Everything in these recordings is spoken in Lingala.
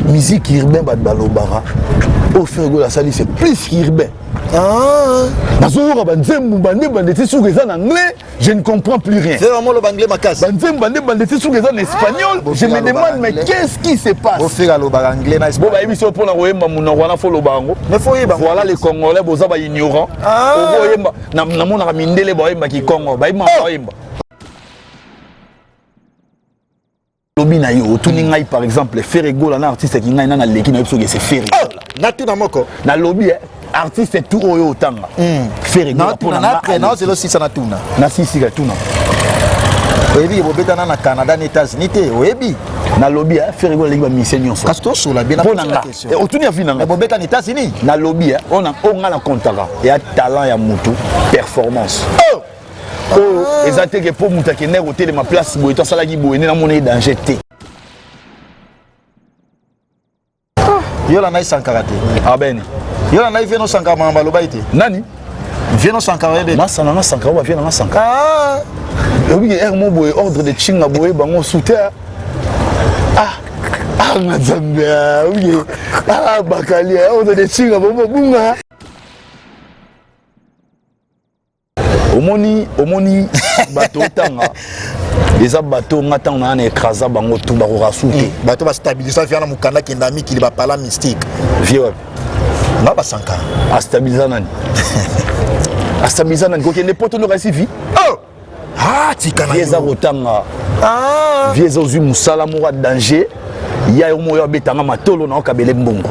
Musique urbain, bato balobaka oyo Ferre Gola asali, c'est plus qu'urbain. Ah. Nazoyoka banzembo bande bande ti suka eza na anglais, je ne comprends plus rien. C'est vraiment loba anglais makasi. Banzembo bande bande ti suka eza na espagnol. Ah, je me demande, mais qu'est-ce qui se passe? Bofika alobaka anglais na bo bayebi so mpona koyemba monoko wana, fo loba yango. Mais faut yeba. Voilà, les Congolais boza baignorant. Ah. Okoyemba, namonaka mindele bayembaki Congo, bayembaka, bayemba. Lobi na yo, otuni ngai par exemple Ferre Gola na artiste ki ngai na naleki na yebi soki ese Ferre Gola. Natuna moko. Nalobi artiste tout oyo otanga, Ferre Gola mpona nga naozela osisa, natuna. Nasisika, tuna. Oyebi bobetana na Canada na États-Unis te, oyebi? Nalobi Ferre Gola aleki bamusicien nyonso. Kasi tosola bien. Mpo na nga, otuni avi na nga. Bobeta na États-Unis. Nalobi oyo nga na kontaka eya talent ya mutu, performance oyo eza te ke mpo moto akendaki kotelema place boye to asalaki boye nde namona ye danger te. Yo na ngai Sankara te. Abeni. Yo na ngai vie no Sankara, makambo alobaki te. Nani? Vie no Sankara, oyebi? Masana nga Sankara, bavie na nga Sankara. Oyebi ke aire mo boye, ordre de chinga boye, bango sute ah ah nga Nzambe, oyebi ke ah bakali ordre de chinga bongo bunga. Omoni, omoni bato otanga eza bato nga ntango naa na écrasa bango tu bakoka su te. Bato bastabilisa via na mokanda, kenda mikili, bapala mystique. Vie wapi? Na basankara. Astabiliza nani? Astabiliza nani? Kokende poto ndoka esi vie. Oh! Ah, tika na vie eza yo. Kotanga. Ah. Vie eza ozwi mosala moko ya danger ya yo moko abetanga matolo na okabele mbongo.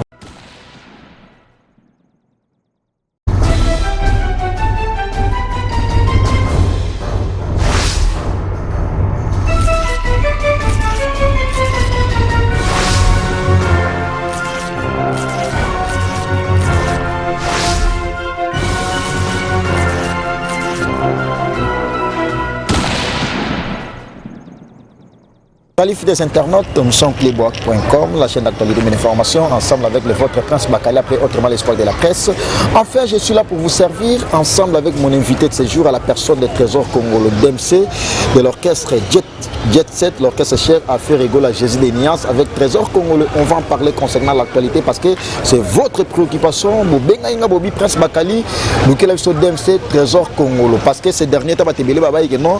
Salut fidèles internautes, nous sommes clébois.com, la chaîne d'actualité et d'information, ensemble avec le votre prince Bakali, appelé autrement l'espoir de la presse. Enfin, je suis là pour vous servir, ensemble avec mon invité de ce jour, à la personne de Trésor Congo, le DMC de l'orchestre Jet, Jet 7, l'orchestre cher à Ferre Gola, Jésus des Nuances, avec Trésor Congo. On va en parler concernant l'actualité parce que c'est votre préoccupation. Bobenga Bobi Prince Bakali, nous DMC Trésor Congolo. Parce que ces derniers temps, non,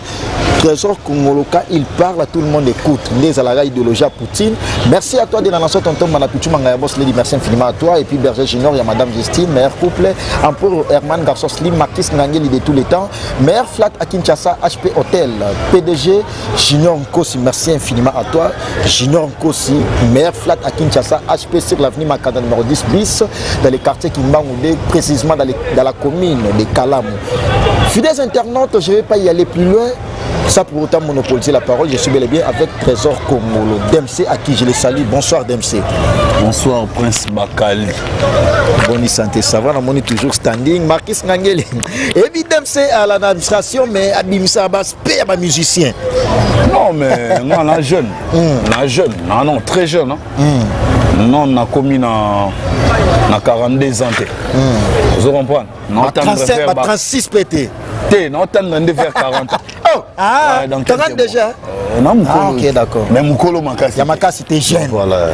Trésor Congolo, quand il parle, tout le monde écoute. Les à la idéologie à Poutine. Merci à toi de la nation, tonton Manapichu Mangaya Boss Lady, merci infiniment à toi. Et puis Berger Junior, il y a Madame Justine, meilleur couple. Empereur Herman Garçon Slim, Marquis Ngangeli de tous les temps. Meilleur flat à Kinshasa, HP Hotel. PDG Junior Nkosi, merci infiniment à toi. Junior Nkosi, meilleur flat à Kinshasa, HP sur l'avenue Makanda numéro 10 bis, dans les quartiers Kimbangoudé, précisément dans la commune de Kalamu. Fidèles internautes, je ne vais pas y aller plus loin. Ça pour autant monopoliser la parole, je suis bel et bien avec Trésor Kongolo, DMC à qui je le salue. Bonsoir DMC. Bonsoir Prince Bakali. Bonne santé, ça va, on est toujours standing. Marquis Ngangele. Et puis DMC à l'administration, mais abimisa baspé à musicien. Non mais non, na jeune. Na jeune, non non, très jeune. Hein. Non, na komi na 42 ans te. Vous comprenez? Non, 37, 36 PT. Te, na otanga nde vers 40 ans. Oh, ah, ouais, 40 déjà. Non, mukolo. Ah, ok, d'accord. Mais mukolo makasi. Ya makasi, t'es jeune. Voilà.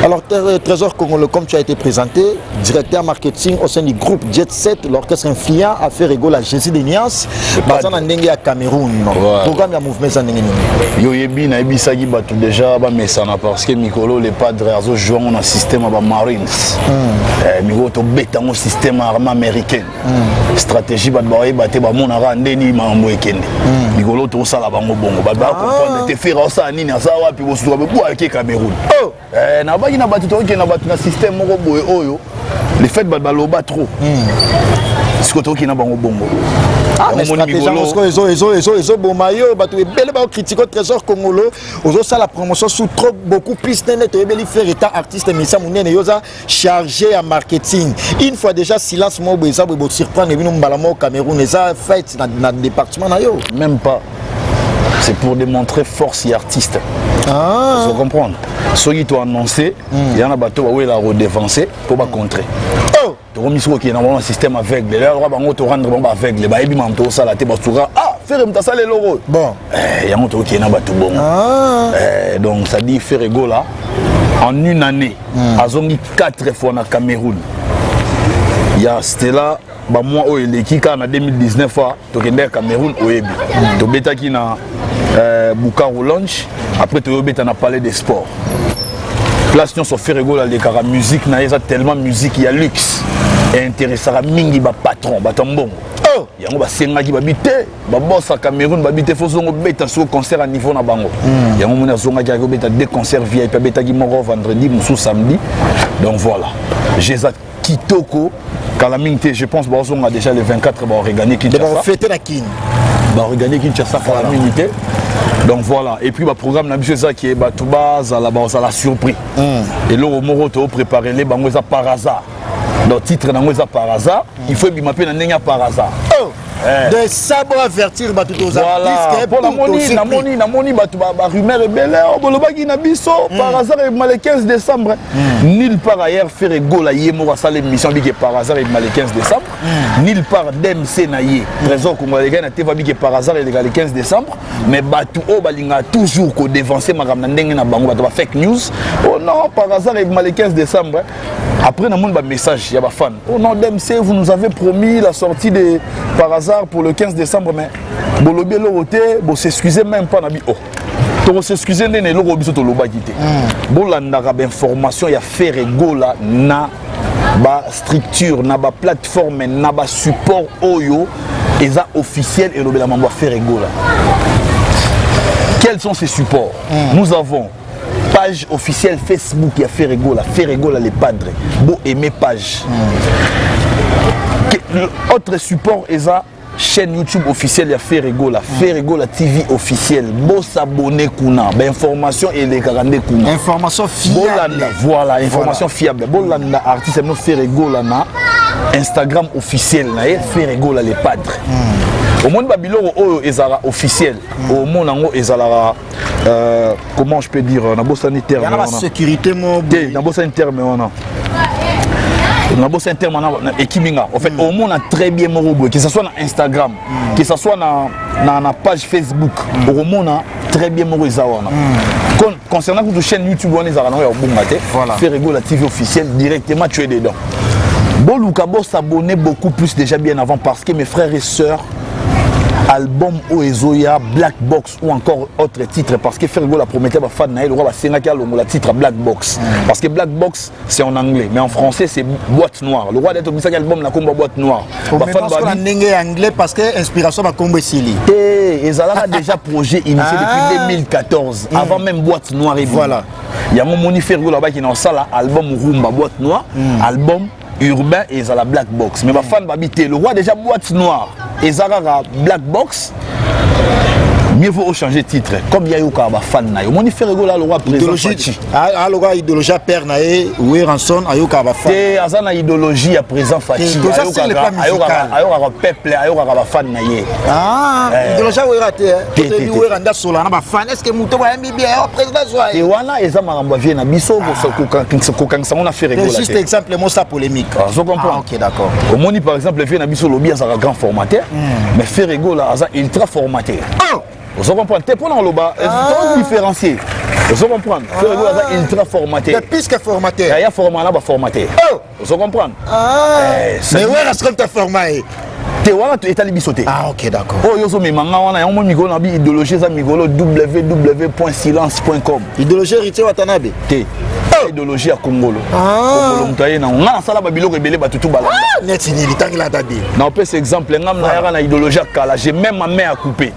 Alors, Trésor Congolo, comme tu as été présenté, directeur marketing au sein du groupe Jet 7, l'orchestre influent à Ferre Gola Jésus de Nias, baza na ndenge ya Cameroun. Ouais. Programme ya mouvement eza ndenge nini? Yo yebi, nayebisaki bato déjà bamesana parce que mikolo le padre azojwa ngo na système ya bamarines. Mikolo tobeta yango système ya armée américaine. Stratégie, bato bayeba te, bamonaka ndeni makambo ekende. Mikolo tosala bango bongo, bato bacomprendre te Ferre osala nini, aza wapi, bosuka bebwa ake Cameroun. Oh! Nabaki na bato, tokokende na bato na système moko boye oyo le fait bato baloba trop, sikoyo tokokende na bango bongo. Ah, mais stratégie yango sikoyo ezoboma yo. Bato ebele baokritike Trésor Congolo, ozosala promotion sous trop beaucoup plus nene. Toyebeli Ferre étant artiste misa monene, yo oza chargé ya marketing. Une fois déjà silence moko boye eza boye, bosurprendre bino mbala moko Cameroun eza fête na département na yo. Même pas, c'est pour démontrer force ya artiste. Ah. Ozo comprendre, soki to annoncé ya na bato bawela redevancer mpo bacontre. Oh! Tokomi soki okende na bango na système aveugle, lelo bango torendre bango baaveugle, bayebi makambo tokosala te, basuka ah Ferre moto asala eloko oyo. Bon. Yango tokokende na bato bongo. Ah. Donc ça dit Ferre Gola. En une année, azongi 4 fois na Cameroun. Ya Stella, bamois oyo eleki kaka na 2019 a tokende ya Cameroun, oyebi, tobetaki na Bukaro Lounge, après toyobeta na Palais des Sports. Place nyonso Ferre Gola alekaka, musique na ye eza tellement musique ya luxe, einteressaka mingi bapatron, bato ya mbongo. Oh. Yango basengaki, babi te, babosa Cameroun babi te, fo zongo beta siko concert à niveau na bango. Yango moni azongaki, aki obeta deux concerts VIP, abetaki moko vendredi, mosusu samedi. Donc voilà, eza kitoko. Kala mingi te, je pense bazonga déjà le 24, baregagner Kinshasa. Fête na Kini. Baregagner Kinshasa kala mingi te. Donc voilà, et puis baprogramme na biso ezaki bato bazala, bazala surpris. Eloko moko topréparele bango eza Par hasard. Donc titre nango eza Par hasard. Il faut ebima mpe na ndenge ya par hasard. Oh. De sabo avertir bato toza. Voilà, mpo namoni bato barumeur ebele bolobaki na biso Par hasard ebima le 15 décembre. Nulle part ailleurs Ferre Gola ye moko asala émission bike Par hasard ebima le 15 décembre. Nulle part DMC na ye Trésor Kongo alekaki na TV bike Par hasard eleka le 15 décembre. Mais bato oyo balingaka toujours kodévancer makambo na ndenge na bango, bato ba fake news: oh non, Par hasard ebima le 15 décembre. Après namoni bamessage ya bafan: oh non, DMC, vous nous avez promis la sortie de Par hasard pour le 15 décembre, mais bolobi eloko te, bos'excuse même pas. Na bi oh, tokos'excuse nde na eloko biso tolobaki te. Bolandaka bainformation ya Ferre Gola na bastructure, na baplateforme, na basupport oyo eza officiel elobela mambo ya Ferre Gola. Quels sont ces supports? Nous avons page officielle Facebook ya Ferre Gola, Ferre Gola le Padre. Bo aimer page. Autre support eza chaîne YouTube officielle ya Ferre Gola, Ferre Gola TV officielle. Bo s'abonner kuna, ba information elekaka nde kuna. Information fiable. Bolanda, voilà, information fiable. Bolanda artiste no Ferre Gola na Instagram officiel na ye, Ferre Gola le Padre. Omoni babiloko oyo ezalaka officiel, omona yango ezalaka comment je peux dire, nabosani terme. Yana sécurité mo. Te, nabosani terme wana, nabosani terme wana, ekimi nga. En fait, omona très bien moko boye, que ce soit na Instagram, que ce soit na page Facebook, okomona très bien moko eza wana. Concernant kutu chaîne YouTube wana, ezalaka nango ya kobunga te. Ferre Gola TV officiel, directement tu es dedans. Boluka bos'abonner beaucoup plus déjà bien avant, parce que mes frères et sœurs, album oyo ezoya, Black Box ou encore autre titre, parce que Ferre Gola promettait bafan na ye, lokwa basengaki alongola titre Black Box, parce que Black Box, c'est en anglais, mais en français c'est boîte noire. Le roi d'être omisaki album na kombo boîte noire. Bafan na ndenge ya anglais, parce que inspiration bakombo esili. Te, ezalaka déjà projet initié depuis 2014, avant même boîte noire. Et yango moni Ferre Gola abaki na osala album rumba boîte noire, album urbain ezala Black Box. Mais bafan babi te, le roi, déjà boîte noire eza kaka Black Box, mieux vaut changer titre. Comme ya yokaka bafan na ye, omoni Ferre Gola, le roi président Fatshi. Aloka idéologie ya père na ye Werrason, ayokaka bafan. Te, aza na idéologie ya président Fatshi, ayokaka peuple, ayokaka bafan na ye. Idéologie ya Wera te? Wera nde asola na bafan. Est ce que moto bayambi bien président zwa? Te, wana eza makambo ya vie na biso, kokangisa ngo na Ferre Gola. Juste exemple mosa polémique. Ozo comprendre? Ok, d'accord. Omoni par exemple vie na biso, olobi azalaka grand formateur, mais Ferre Gola aza ultra formateur. Ozo comprendre te? Mpona oloba to différencier, ozo comprendre? Ferre Gola aza ultra formateur. Plus que formateur. Aya format na baformateur, ozo comprendre? Mais Wera sikoyo ta format ye. Te, wana etali biso te. Ah ok, d'accord. Oyo ozomema nga wana, yango mo mikolo na bi idéologie eza mikolo www.silence.com. Idéologie Héritier Watanabe. Te, idéologie ya Kongolo. Kongolo moto aye nango. Nga nasala babiloko ebele, bato tu balanda. Neti nini? Tangela ata bi. Na opesa exemple, nga nayaka na idéologie ya kala, j'ai même ma main à couper.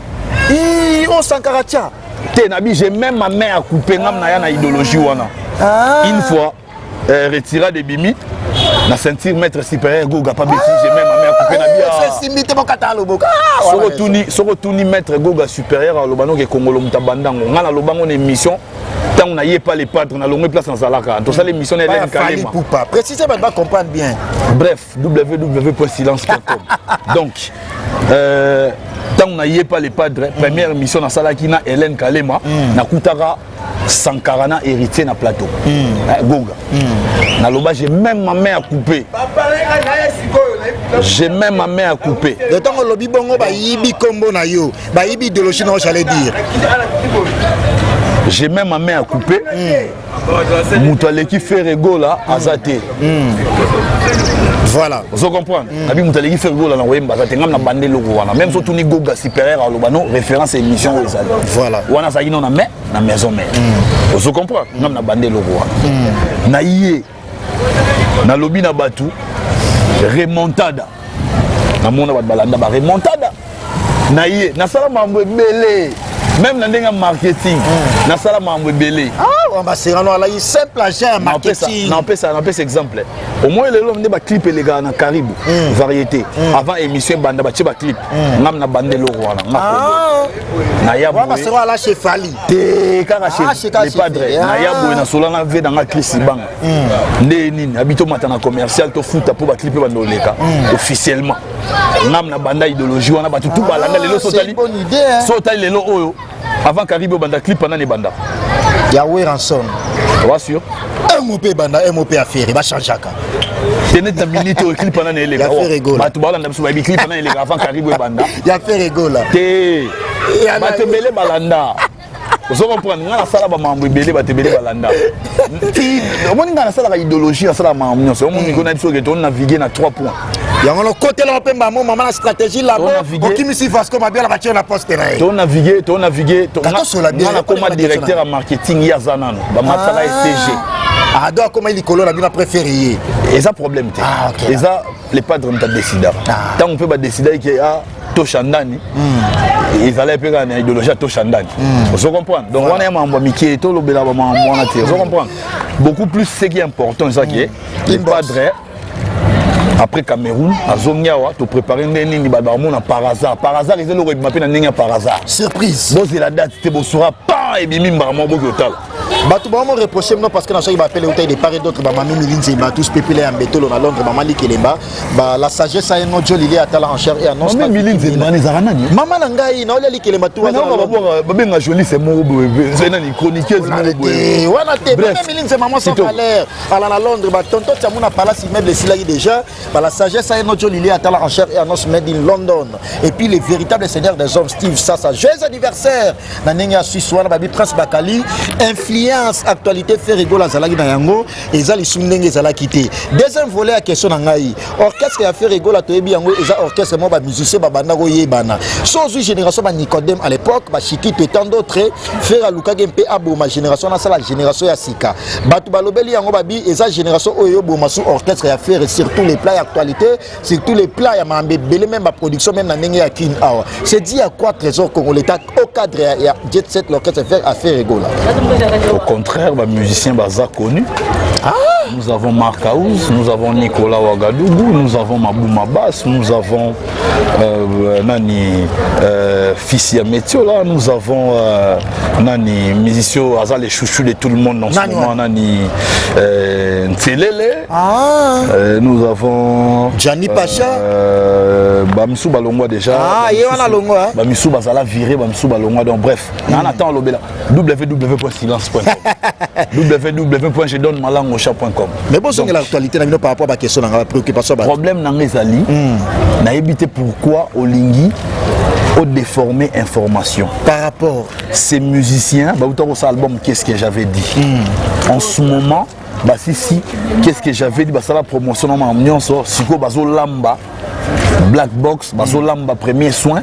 O Sankara tia. Te, nabi j'ai même ma main à couper. Ngam naya na idéologie wana, une fois retirade ebimi na ceinture, maître supérieur Goga pa beti, j'ai même ma main à couper na bia. Esimbi te, bokata loboka. Soko otuni maître Goga supérieur, aloba noke Kongolo moto abandango. Nga nalobango na émission ntango naye pa le Padre, nalongwe place nazalaka, tosala émission na Hélène Kalema. Poupa précise, bato bacomprendre bien. Bref, www.silence.com. Donc ntango naye pa le Padre, première émission nasalaki na Hélène Kalema, nakutaka Sankara na Héritier na plateau. Goga naloba: j'ai même ma main à couper, j'ai même ma main à couper. De ntango olobi bongo, bayibi nkombo na yo, bayibi idéologie na yo, j'allais dire. J'ai même ma main à couper. Moto aleki Ferre Gola aza te. Voilà. Ozo comprendre? Abi moto aleki Ferre Gola na koyemba aza te. Ngam na bande eloko wana. Même so tuni Goga supérieur aloba no référence ya émission oyo ezali. Voilà. Wana azalaki no na main na maison mère. Ozo comprendre? Ngam na bande eloko wana. Na ye nalobi na bato remontada, namona bato balanda ba remontada na ye. Nasala makambo ebele, même na ndenge ya marketing nasala makambo ebele. Ah, Baserano alaki simple agent ya marketing. Napesa exemple. Au moins lelo nde baclip elekaka na Karibu Variété, avant émission ebanda batie baclip. Ngam na banda eloko wana, nga naya. Baserano ala chez Fally. Te, kaka chez le padre. Naya boye, nasola na ve nanga Chris Banga nde nini abi tomata na commercial, tofuta mpo baclip ebanda oleka officiellement. Ngam na banda idéologie wana, bato tu balanda lelo. So otali lelo oyo, avant Karibu obanda, clip nani ebanda? Ya Werrason. Oza sûr? Mop ebanda, mop affaire bachangeaka. Te, neti na minute oyo, clip nani eleka? Bato balanda biso bayebi clip nani eleka avant Karibu ebanda. Ya Ferre Gola. Te, bato ebele balanda. Ozo comprendre? Nga nasala bamakambo ebele, bato ebele balanda. Omoni, nga nasalaka idéologie, nasalaka makambo nyonso. Omoni ko na biso ke tonavigue na 3 points. Yango nokotelaka mpe mbamo mama na stratégie labo, okimisi Vasco Mabiala, batie na poste na ye. Tonavigue, tonavigue. Nga nakoma directeur ya marketing, ye aza nano bamataka SCG. Ah, do akoma likolo na bino, préféré ye. Eza problème te. Eza le padre moto adécidaka. Ntango mpe badécidaki ke tosha ndani, ezalaki mpe kaka na idéologie ya tosha ndani. Ozo comprendre? Donc wana ya makambo ya mike, tolobela bamakambo wana te. Ozo comprendre? Beaucoup plus, ce qui est important eza ke le padre, après Cameroun, azongi awa, topréparé nde nini bato bakomona par hasard. Par hasard eza eloko ebima mpe na ndenge ya par hasard. Surprise. Bozela date te, bosura pan ebimi mbaka moko, boki otala. Bato bango reproche bino parce que na soki bapele utai de part et d'autre, bamami Milinzemba, tous pepele ya Mbetolo na Londres, mama Likelemba ba la sagesse ayengo Jolili atala en chair et annonce. Mami Milinzemba wana ezalaka nani? Mama na ngai naolia Likelemba tu. Babenga journaliste moko boye nani, chroniqueuse moko boye. Wana te, mama Milinzemba, mwasi valeur ala na Londres, batonto tiamu na palace, immeuble esilaki déjà. Par la sagesse ayengo Jolili atala en chair et annonce, made in London. Et puis le véritable seigneur des hommes, Steve Sasa, joyeux anniversaire na ndenge ya Suisse wana. Babi Prince Bakali, influence actualité Ferre Gola azalaki na yango eza lisusu ndenge ezalaki te. Deuxième volet ya question na ngai: orchestre ya Ferre Gola, toyebi yango eza orchestre moko bamusicien babanda koyebana. So ozwi génération banicodème à l'époque, bashikito et tant d'autres, Ferre alukaki mpe aboma génération, nasala génération ya sika. Bato balobeli yango, babi eza génération oyo eyoboma su orchestre ya Ferre sur tous les plats ya actualité, sur tous les plats ya makambo ebele, même baproduction, même na ndenge ya Kine awa. C'est dit à quoi Trésor Congolais au cadre ya Jet Set, l'orchestre Ferre à Ferre Gola? Au contraire, bamusicien baza connu. Ah! Nous avons Marc House, nous avons Nicolas Ouagadougou, nous avons Mabou Bass, nous avons Nani Fissia Metiola, nous avons Nani musicien aza les chouchous de tout le monde en ce moment, Nani Ntelele. Ah. Nous avons Gianni Pacha. Bamisu Balongwa déjà. Ah, ye wana longwa. Bamisu bazala viré, Bamisu Balongwa, donc bref. Mm. Attend lobela www.silence.com, www.jedonnemalangosha.com. Mais bon, c'est l'actualité na bino par rapport à la question na préoccupation. Problème na ezali, nayebi te pourquoi olingi odéformer information. Par rapport Ces musiciens bauta kosala album Qu'est-ce que j'avais dit. En ce moment basisi Qu'est-ce que j'avais dit, basala promotion na makambo nyonso. Sikoyo bazolamba Black Box, bazolamba Premier Soin.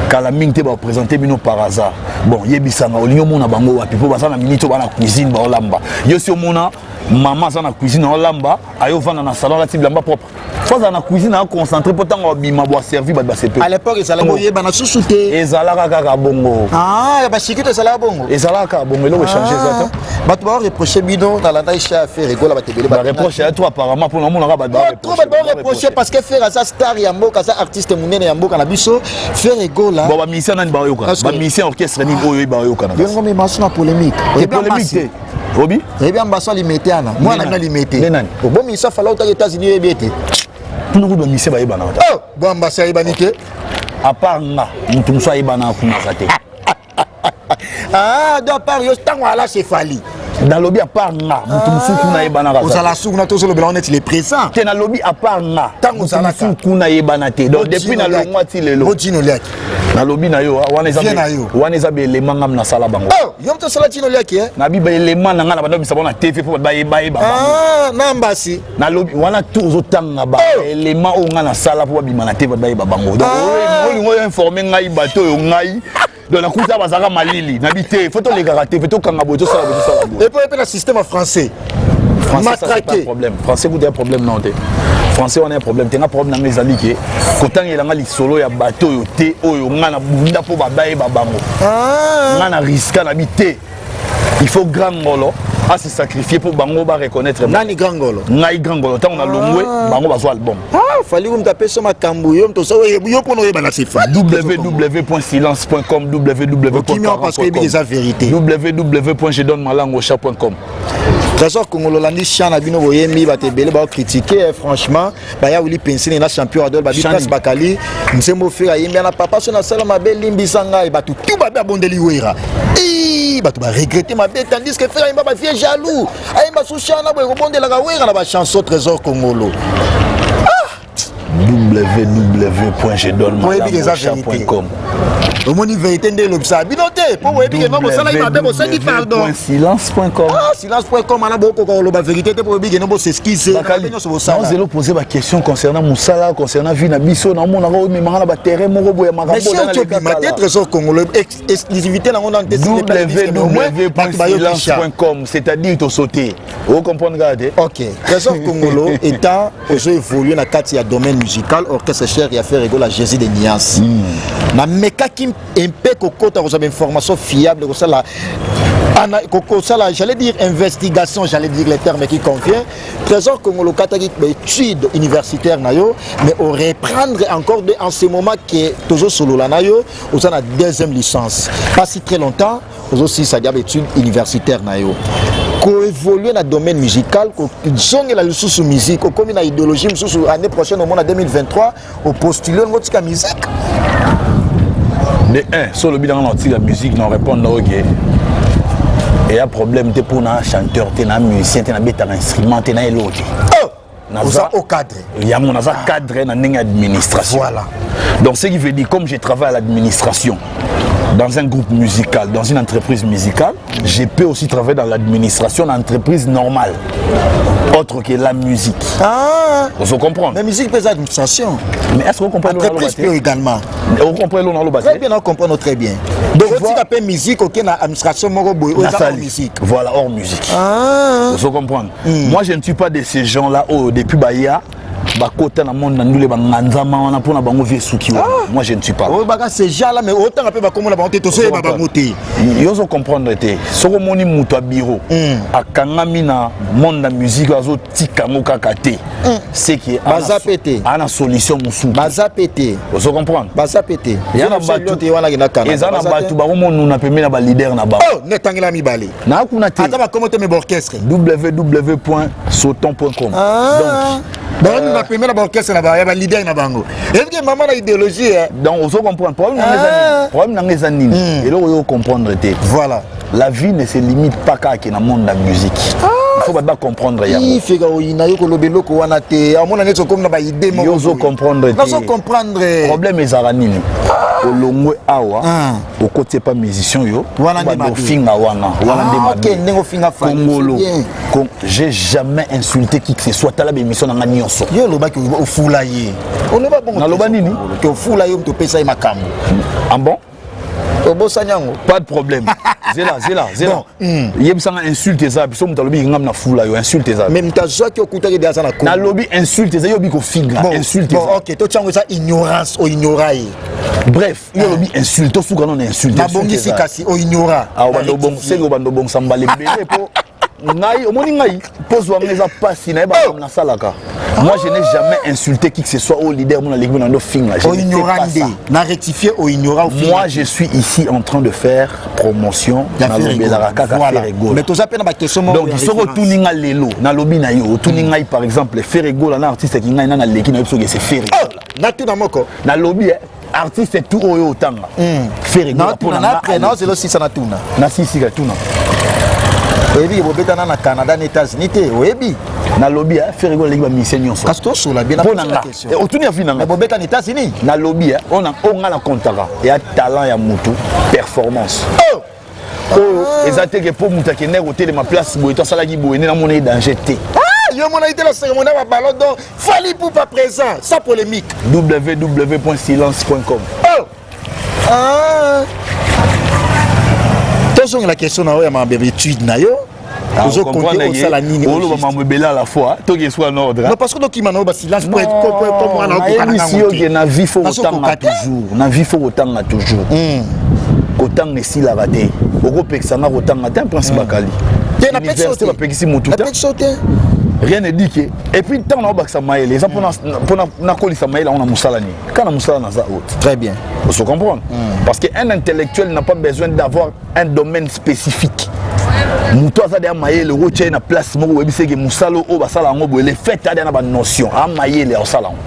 Kala mingi te baprésente bino par hasard. Bon, yebisanga, olingi omona bango wapi? Mpo baza na minute oyo bana cuisine baolamba. Yo si omona mama aza na cuisine aolamba, ayovanda na salon alati bilamba propre? Fo azala na cuisine, aconcentré, mpo ntango abima bo aservi bato basepe. À l'époque ezalaki oyebana susu te. Ezalaka kaka bongo. Ah, ya bashikito ezalaka bongo. Ezalaka kaka bongo, eloko échange eza te. Bato baoreproche bino, nalandaki cha Ferre Gola, bato ebele. Bareproche ya trop apparemment, mpona omonaka bato. Trop bato baoreproche parce que Ferre aza star ya mboka, aza artiste monene ya mboka na biso, Ferre Gola. Bon, bamusicien nani baoyokana? Bamusicien orchestre nini oyo baoyokana? Yango memaso na polémique. Polémique te, obi. Oyebi ambaso alimete ana mwana bino alimete. Nde nani? Obomisa fala otaki États-Unis, oyebi ete Kuna kutu bamusicien bayebanaka te. Bo ambasi ayebani te? À part nga, moto mosusu ayebanaka kuna aza te. Ah, do à part yo, ntango ala chez Fally. Nalobi à part nga, moto mosusu kuna ayebanaka. Ozala suku na tozolobela neti le présent. Te, nalobi à part nga. Ntango moto ozalaka. mosusu kuna ayebana te. Donc depuis nalongwa ti lelo. Bojino liaki. Nalobi na yo, wana eza Vie na yo. Wana eza baelema ngam nasala bango. Oh, yo moto osala jino liaki, eh? Nabi baelema na ngai na banda bisa bango na TV mpo bayeba bango. Ah, na mbasi. Nalobi wana tour ozotanga baelema oyo ngai nasala mpo babima na TV, bayeba bango. Donc olingo oyo informe ngai bato oyo ngai, donc nakuta bazalaka malili, nabi te, faut tolekaka te, faut tokanga boye, tosala boye, tosala boye. Et puis mpe na système ya français. Français, ça, c'est pas Matraqué. un problème. Français kuta ya problème non te. Français wana ya problème te. Nga problème nanga ezali ke kotangelanga lisolo ya bato oyo te, oyo nga na bunda mpo babayeba bango. Nga na riska na bi te, il faut grand ngolo ase sacrifier mpo bango bareconnaître. Nani grand ngolo? Ngai grand ngolo, ntango nalongwe, bango bazwa album. Ah, Fally moto apesa makambo, yo moto yo mpona oyeba na sefa. www.silence.com. Okimi awa parce que oyebi eza vérité. www.jedonne-malangochat.com. Trésor Kongolo, olandi chant na bino boyembi, bato ebele baocritique. Franchement, baya wili pensine na champion adol babi. Chani. Place bakali nzembo Ferre ayembi na papa so nasala mabe, limbisa ngai. Bato tu babe abondeli Wera. Ii, bato baregrete mabe, tandis que Ferre ayemba bavieux jaloux, ayemba su chant na boye kobondelaka Wera na bachanson. Trésor Kongolo. Oyebi eza vérité. www.jedonne-malangochat.com. Omoni vérité nde elobisaka bino te, mpo boyebi ke no bosalaki mabe, bosengi pardon. silence.com. Ah, silence.com wana bokoka koloba vérité te, mpo boyebi ke no bos'excuse Bakali nyonso bosala. Nazela opose baquestion concernant mosala, concernant vie na biso. Naomonaka oyo memanga na baterrain moko boye ya Mais makambo. si otobima te, Trésor Congolo, exclusivité nango nano te, bato bayokisha. www.silence.com, c'est-à-dire tosaute, ocomprendre kaka te. Ok, Trésor Congolo, étant ozo évolué na kati ya domaine musical, orchestre cher ya Ferre Gola, Jésus de Nias, namekaki mpe kokota kozwa bainformation fiable, kosala kosala, j'allais dire investigation, j'allais dire les termes qui convient. Trésor Congolo, kataki baétude universitaire na yo, mais oreprendre encore de en ce moment ke tozosolola na yo, oza na deuxième licence. Pas si très longtemps ozosilisa dia baétude universitaire na yo. Koévolue na domaine musical, kozongela lisusu musique, okomi na idéologie mosusu. Année prochaine, omona 2023, opostule ongo tika musique. De un, so olobi nanga na otika musique, na répondre oke eya problème te mpona chanteur te, na musicien te, nabetaka instrument te, na eloko te. Oh, oza au cadre. Yango naza cadre na ndenge administration. Voilà. Donc ce qui veut dire, comme je travaille à l'administration, dans un groupe musical, dans une entreprise musicale, je peux aussi travailler dans l'administration d'entreprise normale, autre que la musique. Ah. Vous comprendre? Mais musique mpe eza administration. Mais est-ce que vous comprenez? Entreprise mpe également. Vous comprenez l'on? Très bien, on comprend très bien. Donc otika mpe musique, oke na administration moko boye oyo eza hors musique. Voilà, hors musique. Ah. Vous comprendre? Moi, je ne suis pas de ces gens là oyo depuis baya bakota na monde na ndule, banganzama wana mpona bango vie suki wana. Moi, je ne suis pas Oyo baka ces gens là, mais otanga mpe bakomona bango te, tozoyeba bango te. Yo ozo comprendre te. Soki omoni moto ya bureau akangami na monde na musique, azotika yango kaka te, c'est que Baza pe te. aa na solution mosusu. Baza pe te. Ozo comprendre? Baza pe te. Eza na bato te wana kenda Canada. Eza na Baza te. bato bakomonuna pembeni na baleader na bango. Oh, netangela mibale. Naa kuna te. Ata bakomo te, me baorchestre. www.soton.com. Donc Bango pembeni na baorchestre na ya baleader na bango, ebike mama na idéologie, eh. Donc ozo comprendre, problème nanga eza nini? Problème nanga eza nini? Eloko oyo comprendre te. Voilà. La vie ne se limite pas kaka na monde ya musique. Il faut bato bacomprendre yango. Ifeka oyina yo koloba eloko wana te, amona neti okomi na baide. Yo ozo comprendre te. Nazo comprendre. Problème ezalaka nini? Olongwe awa, Ah. okoti epa musicien yo, Wana nde bando mabe. ofinga wana wana nde Ah, mabe. ok, ndenge ofinga Fally, Kongolo. c'est bien. J'ai jamais insulté qui que ce soit. Tala bémission nanga nyonso. Yo olobaki ofula ye, oloba bongo. Naloba nini? Ke ofula ye, moto opesa ye makambo. Ah bon? Obosani yango. Pas de problème, zela, zela, zela. Bon, Yebisanga insulte eza biso. Moto alobi ngam na fula yo, insulte eza. Mais moto azwaki, okutaki de aza na Kongo. Nalobi insulte eza, yo obi kofinga. Bon, Insulte bon, eza. Ok, totiango eza ignorance, oignora ye. Bref, yo olobi insulte, osuka nano insulte. Nabongisi kasi oignora. Senge obanda obongisa mbala ebele mpo ngai omoni ngai mpo zwanga eza mpasi nayeba nasalaka. Moi, je n'ai jamais insulté qui que ce soit au leader mon aleki na ndo finga. Je ne fais Oignora pas nde ça. na rectifier, oignora. Moi, je suis ici en train de faire promotion, nalobelaka kaka Ferre Gola. Mais toza mpe na baquestion moko Donc ya soki référence. otuni nga lelo, nalobi na yo, otuni ngai par exemple Ferre Gola na artiste ki ngai na naleki na yebi soki ese Ferre Oh, Gola. Natuna moko. Nalobi artiste tout oyo otanga, Ferre Gola mpo Natuna na nga napre aleki. naozela osisa, natuna. Nasisika, tuna. Oyebi ke bobetana na Canada na États-Unis te, oyebi? Nalobi Ferre Gola aleki bamusicien nyonso. Kasi tosola bien. Mpo na nga, otuni avi na nga. Bobeta na États-Unis. Nalobi oyo nga na kontaka eya talent ya mutu, performance oyo eza te ke mpo moto akendaki kotelema place boye to asalaki boye nde namona ye danger te. Yo monaki te la cérémonie ya baballon d'or, Fally Ipupa présent sans polémique? www.silence.com. Oh! Ah. Tozongela question na oyo ya makambo ya étude na yo. Ozokonte osala nini? Oloba mambo ebele à la fois, toki eswa na ordre. Non, parce que tokima na oyo basilence. Nayebisi yo ke na vie faut kotanga toujours, na vie faut kotanga toujours. Kotanga esilaka te, okopekisa nga kotanga te, Prince Bakali. Te, napekisi yo te, bapekisi motu te. Napekisi yo te. Rien ne dit que, et puis ntango naobakisa mayele, eza mpona nakolisa mayele yango na mosala nini, kaka na mosala naza haute. Très bien. Faut se comprendre, parce qu'un intellectuel n'a pas besoin d'avoir un domaine spécifique. Moto aza deya mayele, okotia ye na place moko, oyebisi eke mosala oyo basala yango boye, le fait adeya na banotion, a mayele ya kosala yango.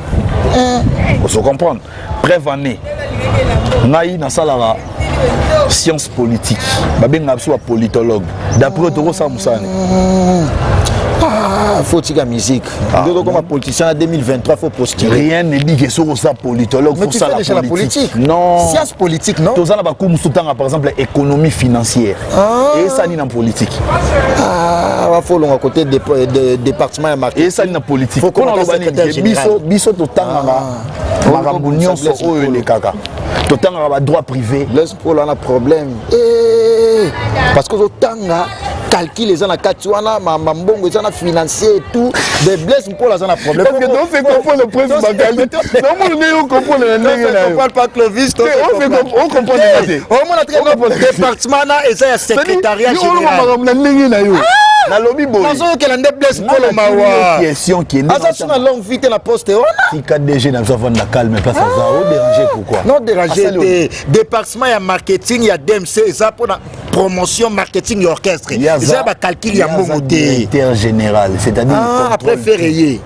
Ozo comprendre? Preuve année, ngai nasalaka science politique, babengaka biso bapolitologue. D'après tokosala mosala nini? Ah, faut tika musique. Ah, nde okoma politicien na 2023, faut postuler. Rien ne dit que soki oza politologue, faut sala déjà la politique. Non. Science politique, non? Toza na bacours mosusu, tanga par exemple économie financière. Esali na politique? Ah, faut longa côté de département ya marketing. Esali na politique? Mpona loba nini, biso totangaka makambo nyonso oyo elekaka, totangaka badroit privé. Blaise Paul wana problème. Eh, parce que ozotanga calcul eza na kati wana, mambongo eza na financier et tout de Blaise Paul aza na problème. Parce que donc comprendre le Prince Bakali, namoni ndenge ocomprendre na ndenge na yo. Pas Clovis. Ocomprendre te. Omona te, département na eza ya secrétariat général. Makambo na ndenge na yo, nalobi boye. Nazokela nde Blaise Paul mawa. Question kende. Aza su na longue vie te na poste wana. Tika DG na biso avanda calme, place aza odéranger pourquoi? Non, déranger te. Département ya marketing ya DMC eza mpona promotion, marketing ya orchestre, eza ya bacalcul ya mbongo te. Directeur général, c'est-à-dire Ah, après Ferre ye.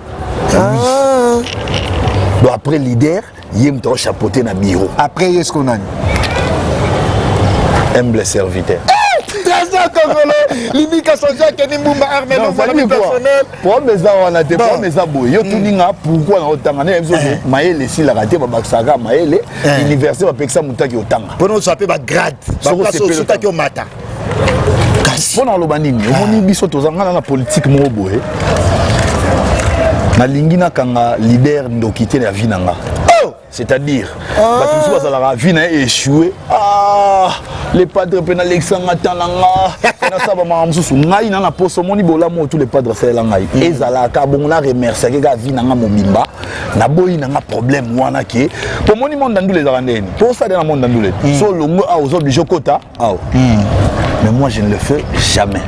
Ah. Donc après leader, ye moto achapeauté na bureau. Après ye siko nani? Humble serviteur. Trésor Congolo, Limika Sonja, Kenny Mbumba, Armel, personnel. Problème eza wana te, problème eza boye: yo tuninga pourquoi na otanga, nde biso mayele esilaka te, babakisaka mayele. Université bapekisa moto aki otanga. Mpona ozwa mpe bagrade, baplace osutaki omata. Kasi mpo na oloba nini, omoni biso toza ngana na politique moko boye, nalingi nakanga leader ndoki te na vie na nga. C'est-à-dire bato mosusu bazalaka vie na ye échoué: ah, le padre mpe nalekisanga ta na nga, nasala bamaka mosusu. Ngai na poso omoni bolamu oyo tout le padre asalela ngai, ezalaka bongo na remerciaki kaka vie na nga mobimba. Naboyi na nga problème wana ke po moni monde ndule ezalaka ndeni po osala na monde ndule so olongo awa, oza obligé okota awa, mais moi je ne le fais jamais.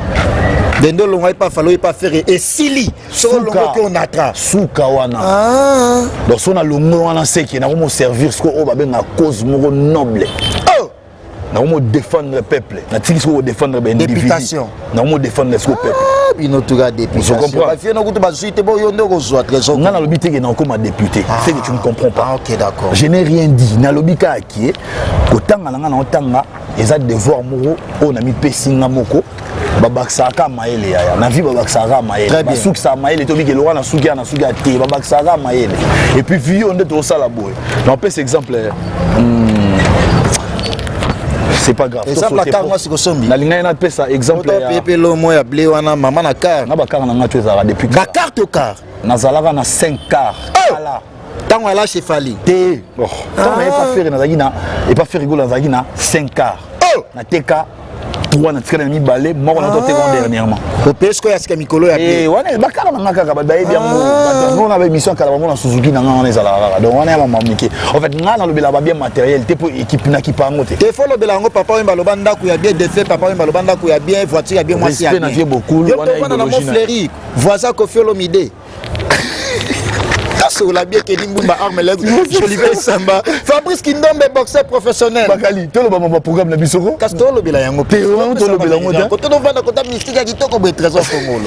Dende olongo epa Fally, epa Ferre, esili soki olongoki onatra. Suka wana. Donc so nalongo wana, seke nakomo servir siko oyo babengaka cause moko noble. Nakomo défendre peuple, natiki siko kodéfendre baindividu, nakomo défendre siko peuple. Bino tuka députation, bafie nokutu bazwi te, boyo nde okozwa, Trésor. Nga nalobi te ke nakokoma député, c'est que tu ne comprends pas. Ah, ok, d'accord. Je n'ai rien dit, nalobi kaka kie kotanga na nga, na otanga eza devoir moko oyo namipesi nga moko. Babakisaka mayele yaya, na vie babakisaka mayele, basukisaka mayele. Tobiki eloko na suki ya na suki ya te, babakisaka mayele. Et puis vie oyo nde tokosala boye, napesa exemple, c'est pas grave. Exemple ya car mwasi kosombi. Nalingaki napesa exemple. Ya pe lomo ya blé wana, mama na car. Na bacar na nga to ezalaka depuis. Bacar to car. Nazalaka na 5 car. Ntango ala chez Fally? Te, ntango naye pa Ferre, nazalaki na epa Ferre Gola, nazalaki na 5 car. Nateka 3, natikali na mibale, moko na toteka dernièrement. Opesi sikoyo ya sika mikolo ya Wana bakala na nga kaka, bato bayebi yango, bato na baémission kala bamona Suzuki na nga wana ezalaka kaka. Donc wana ya mama mike. En fait nga nalobela babien matériel te, mpo équipe nakipa yango te. Te, faut lobela yango. Papa Oyo baloba ndako ya bien, defe papa Oyo baloba ndako ya bien, voiture ya bien, mwasi ya bien. Na vie bokulu. Wana na Mont Fleury, voisin Koffi Olomide. Kasola bien, Kenny Mbumba, Arme Jolivet Samba, Fabrice Kindombe, boxeur professionnel. Bakali, toloba mama programme na biso ko. Kasi tolobela yango. Te, tolobela yango te. Kotonovanda kota mystique ya kitoko boye, Trésor Kongolo.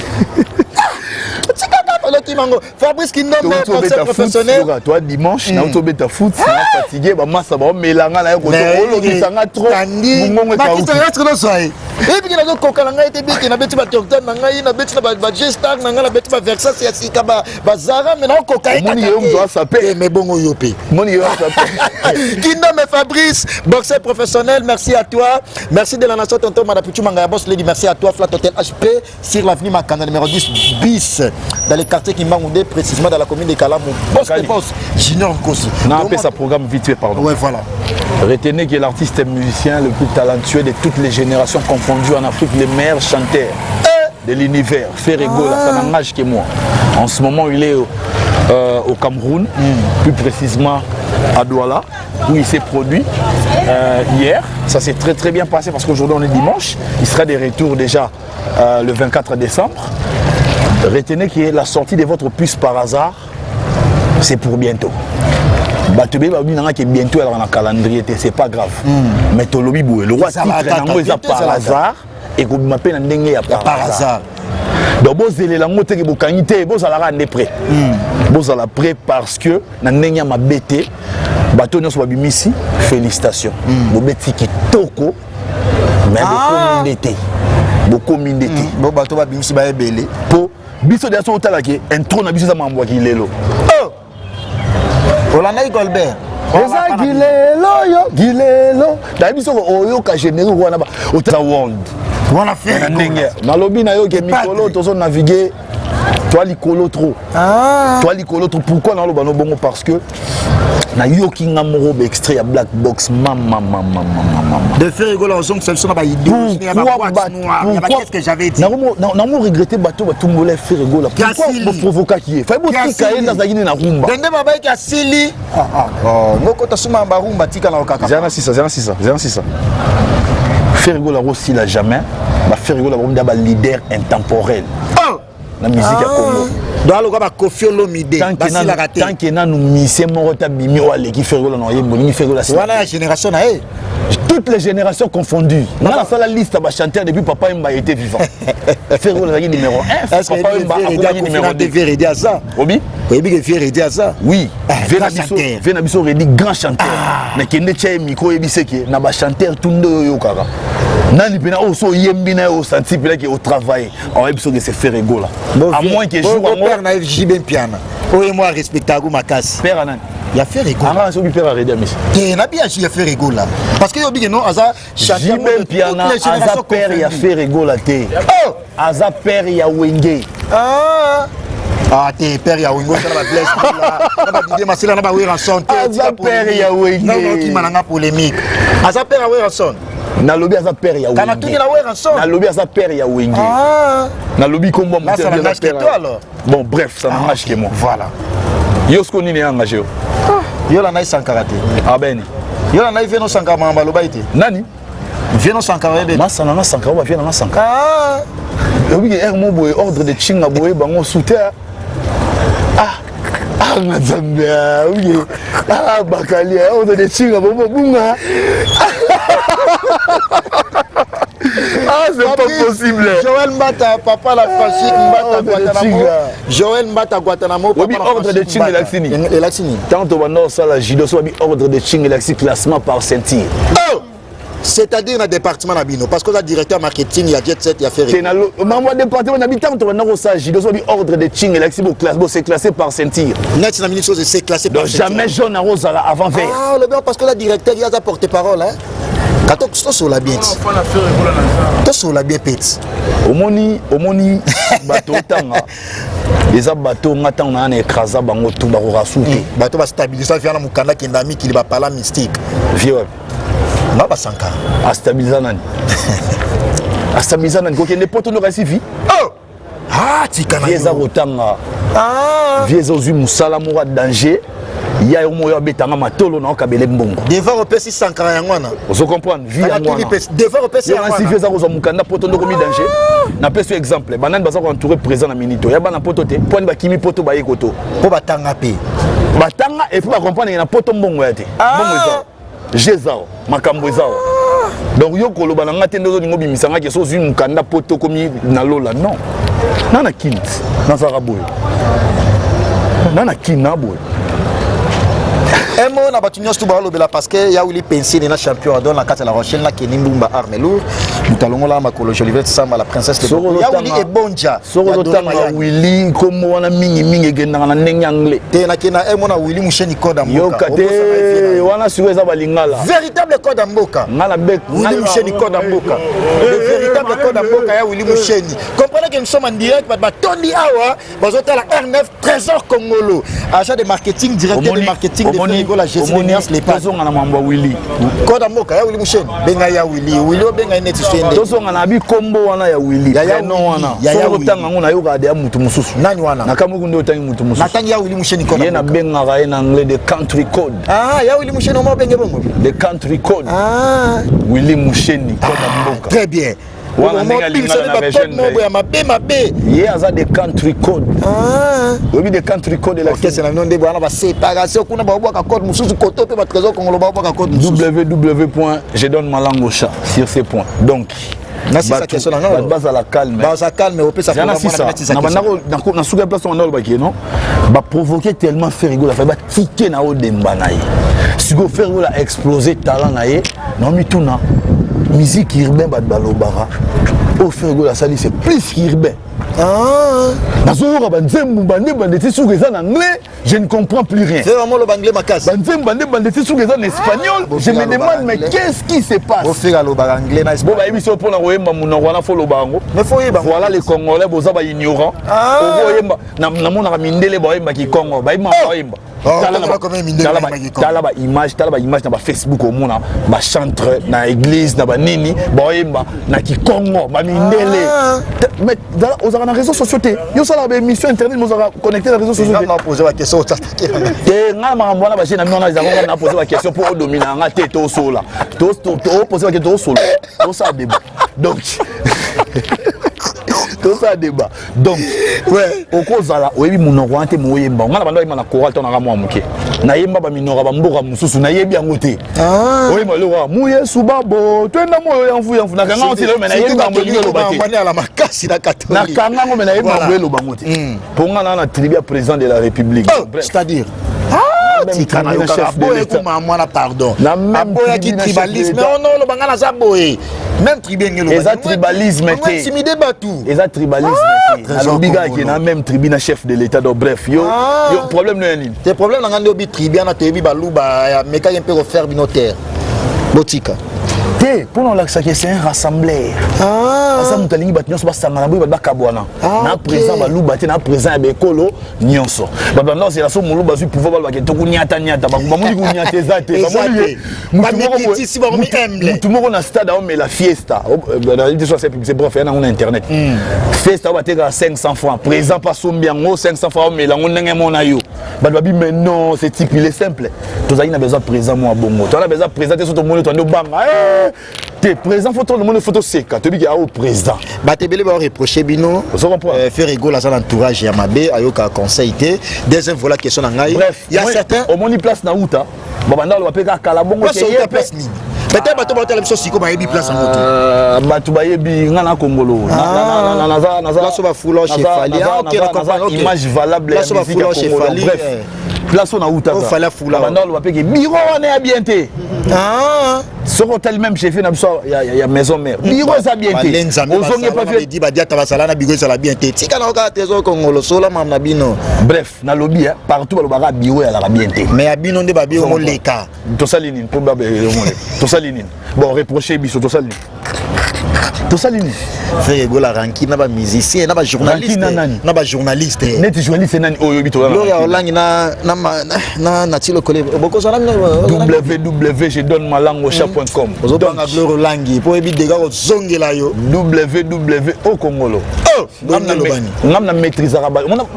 Tikaka toloki mango Fabrice Kindombe, boxeur professionnel. Toi dimanche na tobeta foot, na fatigué, bamasa baomelanga na ye, koto olobisanga trop. Mongongo ekauki. Ebiki nazokoka na ngai te, biki nabeti batortane na ngai, nabeti na bagestar na ngai, nabeti baversas ya sika, bazara, me naokoka ye. Omoni ye moto asape. Me bongo yo mpe. Omoni ye asape. Kindome Fabrice, boxeur professionnel, merci à toi. Merci de la nation, tonton Madapichu Mangaya Boss Lady, merci à toi. Flat Hotel HP sur l'avenue Makanda numéro 10 bis, dans les quartiers Kimbangoundé, précisément dans la commune de Kalamu. Boss de boss, Junior Nkosi. On a appelé sa programme vite fait, pardon. Ouais, voilà. Retenez que l'artiste et musicien le plus talentueux de toutes les générations confondues en Afrique, le meilleur chanteur de l'univers, Ferre Gola, ça n'engage que moi. En ce moment, il est au Cameroun, plus précisément à Douala, où il s'est produit hier. Ça s'est très très bien passé parce qu'aujourd'hui on est dimanche. Il sera de retour déjà le 24 décembre. Retenez que la sortie de votre puce par hasard, c'est pour bientôt. Bato beye babi nanga ke bientôt elaka na calendrier te, c'est pas grave. Mais tolobi boye, le roi titre nango eza par hasard, ekobima mpe na ndenge ya par hasard. Donc bozelela yango teke bokangi te, bozalaka nde prêt. Bozala prêt parce que na ndenge ya mabe te, bato nyonso babimisi, félicitations. Bobeti kitoko, mais bokomi nde te. Bokomi nde te. Bo bato babimisi baebele. Po biso deja so otalaki intro na biso eza mambo ya kilelo. Oh! Olandaki Colbert. Eza kilelo yo kilelo. Nayebi biso oyoka générique wana otala world. Wana faire ndenge nalobi na yo ke mikolo tozo naviguer toi likolo trop. Toi likolo trop. Pourquoi naloba no bongo? Parce que nayoki nga moko ba extrait ya Black Box, mama mama mama mama. De Ferre Gola ozongisa biso na ba idéologie ya ba boîte noire, ya ba qu'est-ce que j'avais dit. Namo regretter bato batumbola Ferre Gola. Pourquoi boprovokaki ye? Fai botika ye, nazalaki nde na rumba. Ndenge babayiki asili ngokota suma barumba, tika na okaka. Zela na sisa, zela na sisa, zela na sisa. Ferre Gola akosila jamais. Ba Ferre Gola bakomi ba leader intemporel na musique ya Congo. Donc aloka ba Koffi Olomide basilaka te. Tant que nanu musicien moko ta bimi oyo aleki Ferre Gola na oyembo, olingi Ferre Gola. Wana ya génération na ye. Toutes les générations confondues. Nga nasala liste ya bachanteur depuis Papa Wemba était vivant. Ferre Gola azalaki numéro 1, Papa Wemba akomaki numéro 2. Vieux Redi aza. Obi. Oyebi ke vieux Redi aza. Oui. Grand chanteur. Vieux na biso Redi, grand chanteur. Mais kende tia ye micro, oyebi seke na bachanteur tu nde oyo oyokaka nani mpena oyo so oyembi na ye, osanti mpena ke otravaille, oyebi soki c'est Ferre Gola. À moins que jour yango père na JB Mpiana oyo mo arespectaka makasi. Père nani? Ya Ferre Gola. Anga soki père Redi Amisi. Te, na bi ya Ferre Gola parce que yobi ke non, aza chanteur. JB Mpiana aza père ya Ferre Gola te. Oh! Aza père ya Wenge. Ah ah te, père ya Wenge osala ba Blaise na ba Didier Masela na ba Werrason te. Aza père ya Wenge. Non, okima nanga polémique. Aza père ya Werrason. Nalobi aza père ya Wenge. Kana na Werrason. Nalobi aza père ya Wenge. Nalobi kombo. Là, ça n'engage que toi alors. Bon bref, ça n'engage que moi. Voilà. Yo siko nini engagé yo? Yo la nai Sankara te. Ah beni. Yo la nai vieno Sankara mamba loba ite. Nani? Vieno Sankara yebe. Masana na Sankara ba viena na Sankara. Oyebi ke air mo boye ordre de chinga boye bango sute. Ah ah na Nzambe, oyebi ah bakali ordre de chinga bomo bunga. Ah, c'est pas possible. Joël Mbata, papa la Franchique Mbata Guantanamo. Joël Mbata Guantanamo, papa. Obi ordre de ching elakisi nini? Elakisi nini? Tant tobanda osala judo, so babi ordre de ching elakisi classement par ceinture. Oh! C'est-à-dire na département na bino, parce que oza directeur marketing ya Jet Set ya Ferre. Te, na mambo ya département na bi, ntango tobanda kosala judo, so babi ordre de ching elakisi boclasse, bose classé par ceinture. Net na minute chose c'est classé par Donc ceinture. Jamais jaune akozala avant vert. Ah, le bien, parce que la directeur ya aza porte-parole, hein. Kato tosola bien ti. Tosola bien peti. Omoni, omoni bato otanga eza bato nga ntango naa na écrasa bango tu bakoka su te. Bato bastabilisa via na mokanda kenda mikili bapala mystique. Vie wapi? Na basankara. Astabiliza nani? Astabiliza nani? Kokende poto ndoka esi vie. Oh! Ah, tika na vie eza kotanga. Vie eza ozwi mosala moko ya danger ya yo moko abetanga matolo na okabele mbongo. Devoir opesi Sankara yango wana. Ozo comprendre vie yango wana. Devoir opesi yango wana. Vie eza kozwa mokanda poto ndokomi danger. Napesi yo exemple, banani baza koentoure présent na minute ya bana poto te, mpo ani bakimi poto baye koto. Mpo batanga mpe. Batanga et puis bacomprendre na poto mbongo ya te. Mbongo eza je eza makambo eza. Donc yo koloba na nga te nde ozolinga obimisa nga ke so ozwi mokanda poto okomi na lola. Non, na na kini nazalaka boye, na na kini na boye. Un mot na bato nyonso tu balobela, parce que ya Willy Pensini na champion adon na kati ya La Rochelle na Kenny Mbumba Arme Lourd, moto alongola makolo, Jolivette Samba, la princesse de ya Willy Ebonja. Soki ozotanga Willy, nkombo wana mingimingi ekendaka na ndenge anglais. Te, nakenda un mot na Willy Musheni, code ya mboka. Yoka te, wana sikoyo eza balingala. Véritable code ya mboka. Nga na bek. Willy Musheni, code ya mboka, le véritable code ya mboka ya Willy Musheni. Comprenez que nous sommes en direct, bato batondi awa bazotala R9 Trésor Congolo, agent de marketing, directeur de marketing de Ferre Gola, Jésus de Nuance, les pas. Tozonga na mambo ya Willy. Code ya mboka ya Willy Musheni, benga ya Willy, Willy obenga ye neti sende. Tozonga na bi kombo wana ya Willy. Ya prénom wana, soki otanga yango, nayokaka deya mutu mosusu. Nani wana? Nakamwi nde otangi mutu mosusu. Natangi ya Willy Musheni, code. Ye nabengaka ye na anglais "the country code". Ah, ya Willy Musheni, oma obenge bongo. The country code. Ah. Willy Musheni, code ya mboka. Très bien. Wana ndenge alingaka na bajeune moko ya mabe mabe. Ye aza the country code. Oyebi the country code? Orchestre na bino nde bwana baséparation kuna, baobwaka code mosusu koto mpe batrésor Congolo baobwaka code mosusu. Www point je donne ma langue au chat sur ces points. Donc bato bazala calme. Baza calme, opesa. Na suka ya place wana, olobaki non, baprovoqué tellement Ferre Gola, fai batike na odemba na ye. Sikoyo Ferre Gola explosé talent na ye na mituna musique urbain. Bato balobaka oyo Ferre Gola asali, c'est plus qu'urbain. Nazoyoka banzembo bande bande ti suka eza na anglais, je ne comprends plus rien. C'est vraiment le anglais makasi. Banzembo bande bande ti suka eza na espagnol, je me demande, mais qu'est-ce qui se passe? Bofika alobaka anglais na Bo bayebi so mpona koyemba monoko wana, fo loba yango. Mais faut yeba. Voilà, les Congolais boza baignorant. Okoyemba, namonaka mindele bayembaki Congo, bayemba, bayemba. Tala baimage, tala baimage na bafacebook, omona bachantre na église na banini baoyemba na kikongo, bamindele. Mais ozalaka na réseau sociaux te, yo osalaka baémission internet, mais ozalaka connecté na réseau sociaux te. Te, ngai makambo wana baje na bino wana ezalaka na pose baquestion mpo odomina yanga te. Tosola, topose baquestion, tosola, tosala débat. Donc tosala débat. Donc okozala oyebi monoko wana te, mo oyemba. Ngai na bando oyemba na choral to naka mwa moke, nayemba baminoko ya bamboka mosusu, nayebi yango te. Oyemba eloko kaka mu Yesu babo twenda moyo ya mfu ya mfu, nakanga ngo ti lelo, me nayebi makambo elingi eloba te. Nakanga ngo, me nayebi makambo eloba ngo te, mpo nga naa na tribu ya président de la République. C'est-à-dire? Tika nayokaka boye ekoma mwana, pardon, aboyaki tribalisme. Ono oloba nga naza boye, même tribu. Eza tribalisme te. Intimide bato. Eza tribalisme te, nalobi kaka ke na même tribu na chef de l'État. Donc bref, yo, yo problème no ya nini? Te, problème na nga nde obi tribu wana, toyebi baluba mekaki mpe kofaire bino terre, botika. Te, mpona olakisaki, c'est un rassembleur. Aza moto alingi bato nyonso basangana boye, bato bakabwana. Na président baluba te, na président ya baekolo nyonso. Bato banda ozela so moluba azwi pouvoir, balobaki tokuniata-niata, bamoni kuniata eza te. Mutu moko na stade aomela Fiesta, te so asa publicité, bref, ya nango na internet, Fiesta oyo batekaka 500 francs, président mpe asombi yango 500 francs, aomela yango ndenge mona yo. Bato babi, mais non, c'est type, il est simple. Tozalaki na besoin président mwa bongo, toza na besoin président te so tomoni toandi obanga te. Président fo tomoni, fo toseka, toyebi ke ao président. Bato ebele baoreproche bino. Ozo comprendre? Ferre Gola aza na entourage ya mabe, ayokaka conseil te. Deuxième, voilà question na ngai. Bref, ya certain. Omoni place na uta, babanda oloba mpe kaka kala bongo. Place nini? Peut-être bato baotala biso siko bayebi place yango te. Bato bayebi nga na Kongolo. Place bafula chez Fally. Image valable ya musique ya Kongolo. Bref, place oyo nautaka, banda oloba mpe ke bureau wana ya bien te. Soki otali même chef na biso ya maison mère, bureau eza bien te, ozongi epa. Badiata basala na bureau ezala bien te, tika na okaka Trésor Kongolo sola mam na bino. Bref, nalobi partout balobaka bureau ezalaka bien te. Mais ya bino nde babiro moleka. Tosali nini mpo tosali nini? Bon, reproche biso, tosali nini? Tosali nini? Ferre Gola ranki na bamusicien na bajournaliste. Na bajournaliste. Neti journaliste nani oyo oyebi? Gloria Olangi na Nati Lokole, bokozala. Www je donne ma langue au chat.com. Ozobanga Gloria Olangi mpo oyebi dega kozongela yo. Www o Kongolo. Ngam na maîtrisaka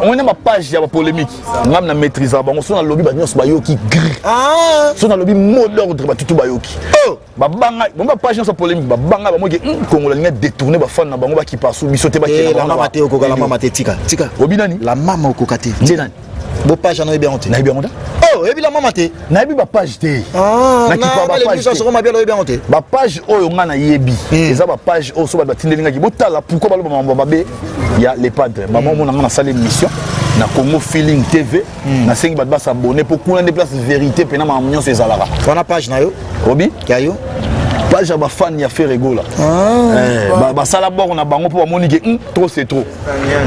omona bapage ya bapolémique, ngam na maîtrisaka bango. So nalobi, bato nyonso bayoki gri. So nalobi mot d'ordre, batutu bayoki, babanga bango. Bapage nyonso polémique babanga, bamoki Kongola alingi détourner bafan na bango, bakipa su biso te. La mama te, okoka la mama te, tika tika. Obi nani? La mama okoka te. Nde nani? Bo page wana oyebi yango te? Nayebi yango te. Oh, oyebi la mama te? Nayebi bapage te. Nakipa bapage. Oyebi yango te? Bapage oyo nga nayebi eza bapage oyo so bato batindeli ngaki botala pourquoi baloba makambo mabe ya Le Padre. Bama omona nga nasala émission na Congo Feeling TV, nasengi bato bas'abonner mpo kuna nde place vérité mpena makambo nyonso ezalaka. Wana page na yo? Obi. Ya yo? Page ya bafani ya Ferre Gola. Basala bord na bango mpo bamoni ke trop c'est trop,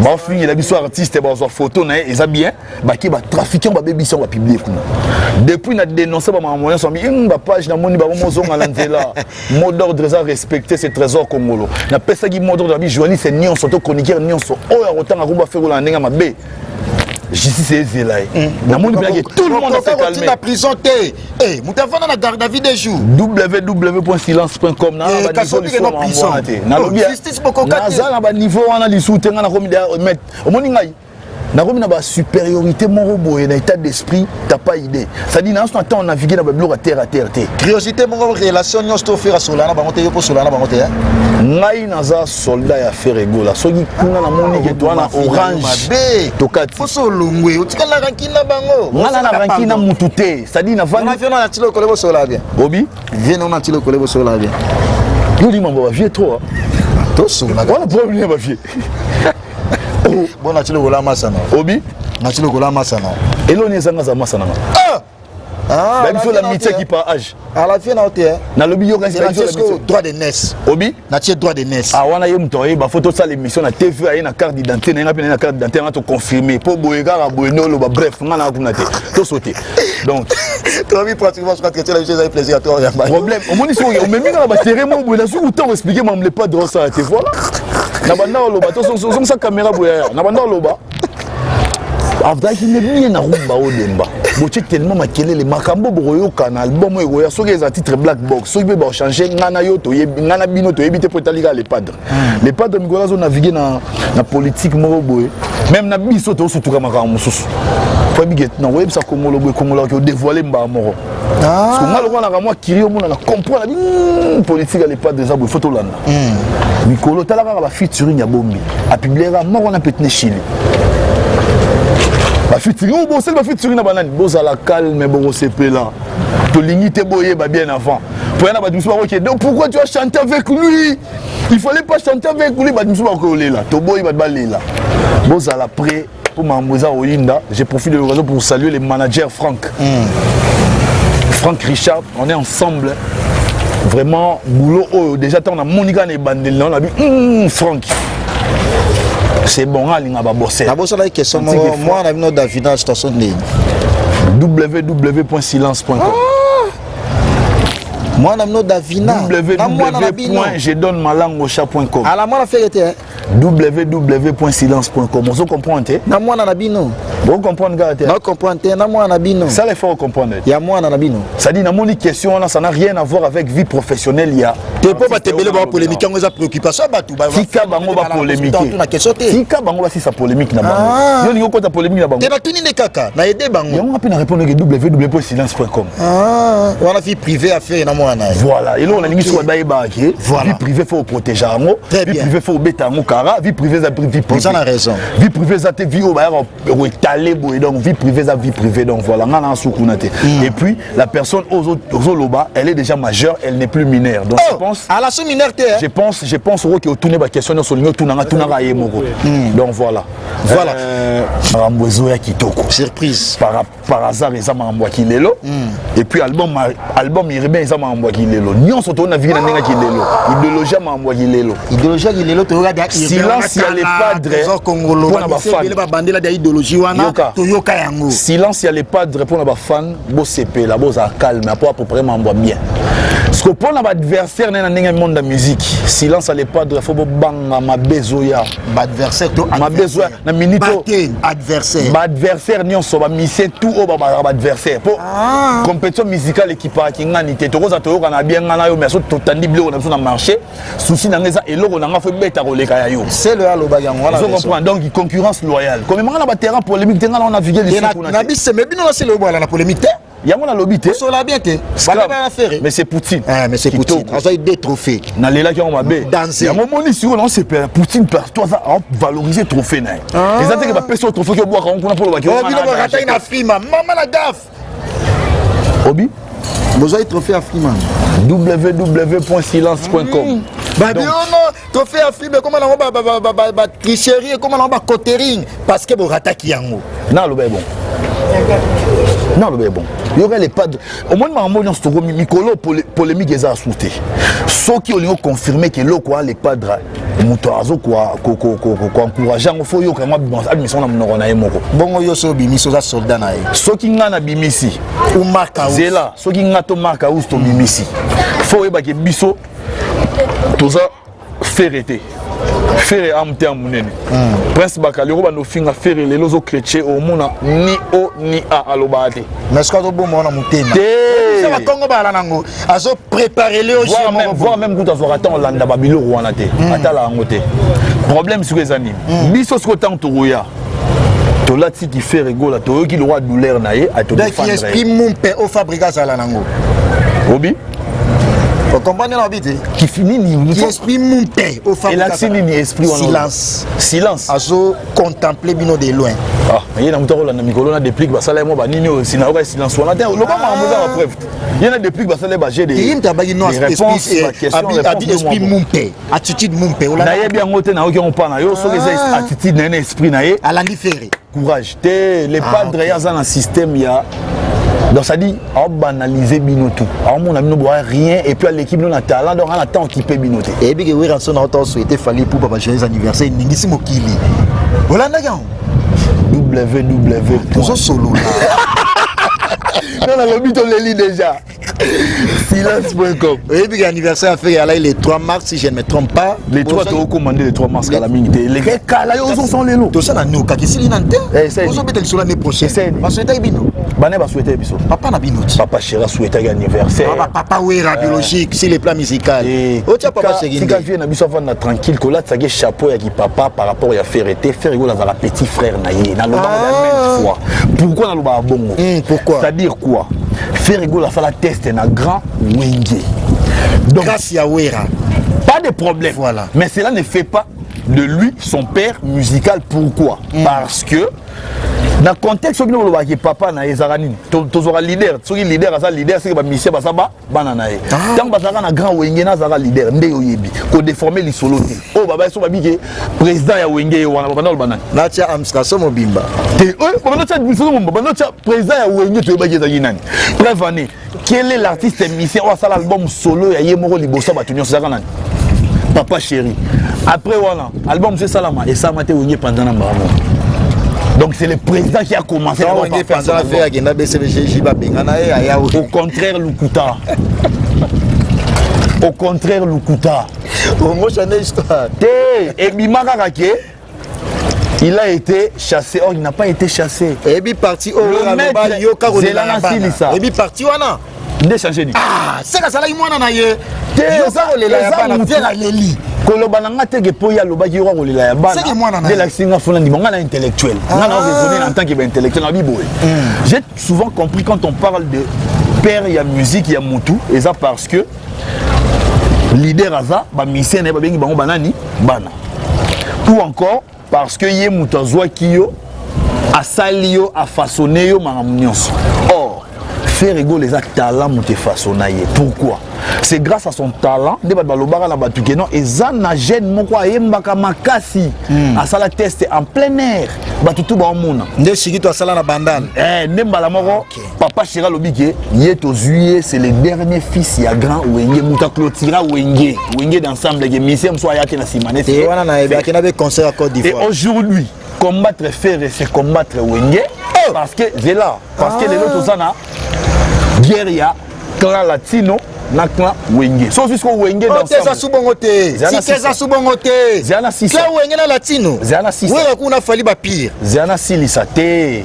baofingela biso artiste, bazwa photo na ye, eza bien, bake batrafiquant, babebisi yango, bapublier kuna. Depuis na dénonce bamakambo nyonso, ami bapage namoni bango mozonga na nzela. Mot d'ordre eza respecté, c'est Trésor Kongolo. Napesaki mot d'ordre abi journaliste nyonso to chroniqueur nyonso oyo akotanga komba Ferre Gola na ndenge ya mabe, justice ezela ye. Namoni mpenake tout le monde s'est calmé. Na prison te, moto avanda na garde à vue 2 jours. www.silence.com. Te, nalobi naza na baniveau wana lisusu te. Ngai nakomi, omoni ngai nakomi na basupériorité moko boye na état d'esprit, t'as pas idée. C'est-à-dire naso na temps navigue na babiloko ya terre à terre te. Curiosité moko, relation nyonso to Ferre asola na bango te, yo mpo sola na bango te? Ngai naza soldat ya Ferre Gola. Soki kuna namoni ke toa na orange, tokati. Poso olongwe, otikala rancune na bango? Ngai na na rancune na mutu te, c'est-à-dire navandi. Vieux na tilo kole bosola bien. Obi. Vieux na tilo kole bosola bien. Yo limambo bavieux trop. Tosola. Wana problème ya bavieux. Bon, nati lokola masana. Obi. Nati lokola masana. Eloni ezanga za masana nga. Babiso l'amitié qui par âge. À la fin na te. Nalobi yo. Kasi droit de naissance. Obi. Natie droit de naissance. Ah, wana ye moto ayeba, faut tosala émission na TV, aye na carte d'identité na ye, nga mpe naye na carte d'identité nga, toconfirme mpo boye kaka boye nde oloba. Bref, nga na kuna te, tosote donc. Tobi pratiquement soka chrétien la ezali plaisir à toi. Problème, omoni soki omemi nga na baterrain moko boye, nazwi kutan expliquer mamle Le Padre osala te. Voilà, na banda oloba, tozongisa caméra boye aya na banda oloba, azalaki nde bien na rumba odemba, botie tellement makelele. Makambo bokoyoka na album oyo ekoya, soki eza titre Black Box, soki mpe bachange, ngai na yo toyebi, ngai na bino toyebi te, mpo etali kaka Le Padre. Le Padre mikolo azonavigue na politique moko boye, même na biso tozosutuka makambo mosusu po yebike na koyebisa Kongolo boye, Kongolo aki odévoile mbaa moko, parce que ngai lokola naka mwa kiri, omona na comprendre bi politique ya Le Padre eza boye, faut tolanda mikolo. Tala kaka bafeaturing ya bombi, apubliera moko na petit ne Chili, bafeaturing oyo bosali, bafeaturing na banani. Bozala calme, bokosepela. Tolingi te boyeba bien avant po ya na bato mosusu bakoki: donc pourquoi tu as chanté avec lui? Il fallait pas chanter avec lui. Bato mosusu bakolela, toboyi bato balela. Bozala prêt mpo makambo eza koyinda. Je profite de l'occasion pour saluer les managers Franck, Franck Richard, on est ensemble vraiment. Boulot oyo déjà, ntango namoni kaka na ebandeli na nabi Franck, c'est bon, alinga babosser. Nabosanaki question moko, mwana bino Davina, situation ndeni? www.silence.com. Mwana bino Davina. www.jedonnemalangosha.com. Ala mwana Ferre te? www.silence.com, ozo comprendre te? Na mwana na bino. Bocomprendre kaka te. Na comprendre te, na mwana na bino. Ça, il faut comprendre. Ya mwana na bino. C'est-à-dire namoni question wana, ça n'a rien à voir avec vie professionnelle ya Te, mpo bato ebele bapolémique yango, eza préoccupation ya bato. Tika bango bapolémique. Na question te. Tika bango basisa polémique na bango. Yo olingi okota polémique na bango? Te, natuni nde kaka na aide bango. Yango nga mpe na répondre ke www.silence.com. Wana vie privée, affaire na mwana. Voilà, eloko nalingi soki bayebaka ke vie privée, faut oprotéger yango. Vie privée, faut obeta yango kara. Vie privée eza vie privée. Oza na raison. Vie privée eza te vie oyo bayaka koetale boye. Donc vie privée eza vie privée. Donc voilà, nga na su kuna te. Et puis la personne ozoloba, elle est déjà majeure, elle n'est plus mineure, donc je pense Ala so mineure te. Je pense okoki otune baquestion nyonso olingi otunanga, tunaka ye moko. Donc voilà. Voilà. Makambo ezoya kitoko. Surprise. Par hasard eza makambo ya kilelo. Et puis album urbain eza makambo ya kilelo nyonso, tonavigue na ndenge ya kilelo, idéologie ya makambo ya kilelo. Idéologie ya kilelo, toyoka. Silence ya Le Padre. Mpona bafan. Babandela ya idéologie wana, toyoka yango. Silence ya Le Padre mpona bafan, bosepela, bozala calme apo apropre makambo ya bien, parce que mpona baadversaire naye na ndenge ya monde ya musique, silence ya Le Padre, faut bobanga mabe ezoya. Baadversaire to Mabe ezoya na minute. Adversaire. Baadversaire nyonso, bamusicien tout oyo babazaka baadversaire, mpo compétition musicale ekipaka ngani te. Tokoza toyoka na bien nga na yo, mais so totandi biloko na biso na marché, souci na nga eza eloko na nga faut ebeta koleka ya yo. Selo alobaki yango wana. Ozo comprendre? Donc concurrence loyale, komemanga na baterrain polémique te, nga na navigue lisusu kuna te. Na biseme bino na selo, bwala na polémique te. Yango nalobi te. Osola bien te. Balobaka Ferre. Mais c'est Poutine. Eh, mais c'est Poutine. Azali deux trophées. Nalelaki yango mabe. Yango moni sikoyo naosepela Poutine partout aza avaloriser trophée na ye. Ah. Eza te ke bapesi yo trophée ke obwaka yango kuna mpo olobaki. Oh, bino borataki na Frima. Mama na gaffe. Obi? Bozwaki trophée ya Frima. www.silence.com. Babi ono trophée ya Frima ekoma nango ba tricherie, ekoma nango ba cotering parce que borataki yango. Naloba bon. Naloba bon. Yoka le padre. Omoni makambo nyonso tokomi mikolo polémique eza asu te. Soki olingi oconfirme ke eloko wana le padre moto azo koencourage yango, fo oyoka yango abimisa na monoko na ye moko. Bongo yo so obimisi, oza soldat na ye. Soki ngai nabimisi, ou Mark House. Zela, soki ngai to Mark House tobimisi, fo oyebake biso toza Ferre te. Ferre amu te ya monene. Prince Bakali oko banda ofinga Ferre lelo ozo chrétien, omona ni o ni a alobaka te. Mais soki azoboma wana motema te, bakongo bala nango azo préparer le voire même kutu azwaka ntango olanda babiloko wana te, atala yango te. Problème sikoyo eza nini? Biso sikoyo ntango tokoya, tolatiki Ferre Gola, toyoki lokwa douleur na ye. Esprit mumpe o Fabrique azala nango. Obi? Okomprendre na obi te? Nini? Esprit mumpe o Fabrique. Elakisi nini esprit wana? Silence. Silence. Azo contempler bino de loin. Ah, ye na moto akolanda mikolo na Déplique, basala ye mwa banini oyo sina oyoka silence wana te. Loba makambo eza bapreuve te. Ye na Déplique basala ye baje de ye moto abaki no esprit, esprit mumpe, attitude mumpe. Nayebi yango te, nayoki yango mpa na yo. Soki eza attitude na ye na esprit na ye, alandi Ferre. Courage te, le padre ye aza na système ya, donc ça dit aobanaliser bino tout, aomona bino boa rien et puis aleki bino na talent, donc ana temps okipe bino te. Eyebi ke Werrason na ota osouhaite Fally pour papa joyeux anniversaire, eningisi mokili. Olandaki yango? Www. Tozosolola. Non, nalobi toleli déjà silence.com. Oyebi ke anniversaire ya Ferre alai le 3 mars, si je ne me trompe pas. Le 3, tokomande le 3 mars kala mingi te, eleki kala. Yo ozoson lelo. Tosala no kaka esili nani te, ozobeta lisolo année prochaine. Basouhaitaki bino? Bana basouhaitaki biso? Papa na bino ti. Papa chéri asouhaitaki anniversaire. Papa Wera biologique sur le plan musical. Otia papa chéri. Tika vie na biso avanda tranquille. Kolatisaki chapeau ya kipapa par rapport ya Ferre te. Ferre Gola azala petit frère na ye. Nalobaka ya maintes fois. Pourquoi nalobaka bongo? Pourquoi? C'est-à-dire quoi? Ferre Gola asala test na grand Wenge. Donc, grâce ya Wera. Pas de problème. Voilà. Mais cela ne fait pas de lui son père musical. Pourquoi? Parce que na contexte soki olobaki papa na ye ezalaka nini? Tozwaka leader. Soki leader aza leader, soki bamusicien baza bana na ye, ntango bazalaka na grand Wenge, na azalaka leader nde oyebi kodéforme lisolo te. Oyo baba so babike président ya Wenge ye wana, babanda oloba nani? Natia administration mobimba. Te, babanda tia administration mobimba, babanda tia président ya Wenge, toyebaki ezalaki nani. Preuve année, quel est l'artiste musicien oyo asala album solo ya ye moko liboso ya bato nyonso? Ezalaka nani? Papa Chéri. Après wana album mosusu esalama, esalama te. Wenge panzana mbala moko. Donc c'est le président qui a commencé. Wenge panzana, Ferre akenda BCBG, babengana ye, aya. Au contraire, lukuta. Au contraire, lukuta. Ongocha nde histoire. Te, ebima kaka ke il a été chassé. Or il n'a pas été chassé. Eyebi parti oyo aloba yoka kolela na bana, eyebi parti wana. Nde change nini? Ah, seka azalaki mwana na ye. Te. Yoka kolela ya bana, Ferre aleli. Koloba na nga teke mpo ye alobaki yoka kolela ya bana Seke mwana na nde elakisi nga fona ndima. Nga na intellectuel, nga na raisonner en tant que baintellectuel na biboye. J'ai souvent compris, quand on parle de père ya musique ya mutu, eza parce que leader aza, bamusicien na ye babengi bango banani? Bana. Ou encore parce que ye moto azwaki yo, asali yo, afaçonne yo, makambo nyonso. Or Ferre Gola eza talent moto efaçonna ye. Pourquoi? C'est grâce à son talent nde bato balobaka na bato ke non, eza na jeune moko ayembaka makasi, asala test en plein air, bato tu baomona. Nde siki to asala na Bandal. Eh, nde mbala moko papa chéri alobi ke ye tozwi ye, c'est le dernier fils ya grand Wenge, moto aclotira Wenge, Wenge d'ensemble, ke musicien mosusu aya te na nsima. Te, wana nayebi, akenda mpe concert ya Côte Et d'Ivoire. aujourd'hui, combattre Ferre, c'est combattre Wenge, parce que zela, parce que lelo toza na guerre ya clan latino na clan Wenge. So jusqu'au Wenge Oh, te, eza d'ensemble. su bongo te. Zela na Sika eza sisa. su bongo te. Zela na sisa. Clan Wenge na latino. Zela na sisa. Wera kuna, Fally bapire. Zela na silisa te.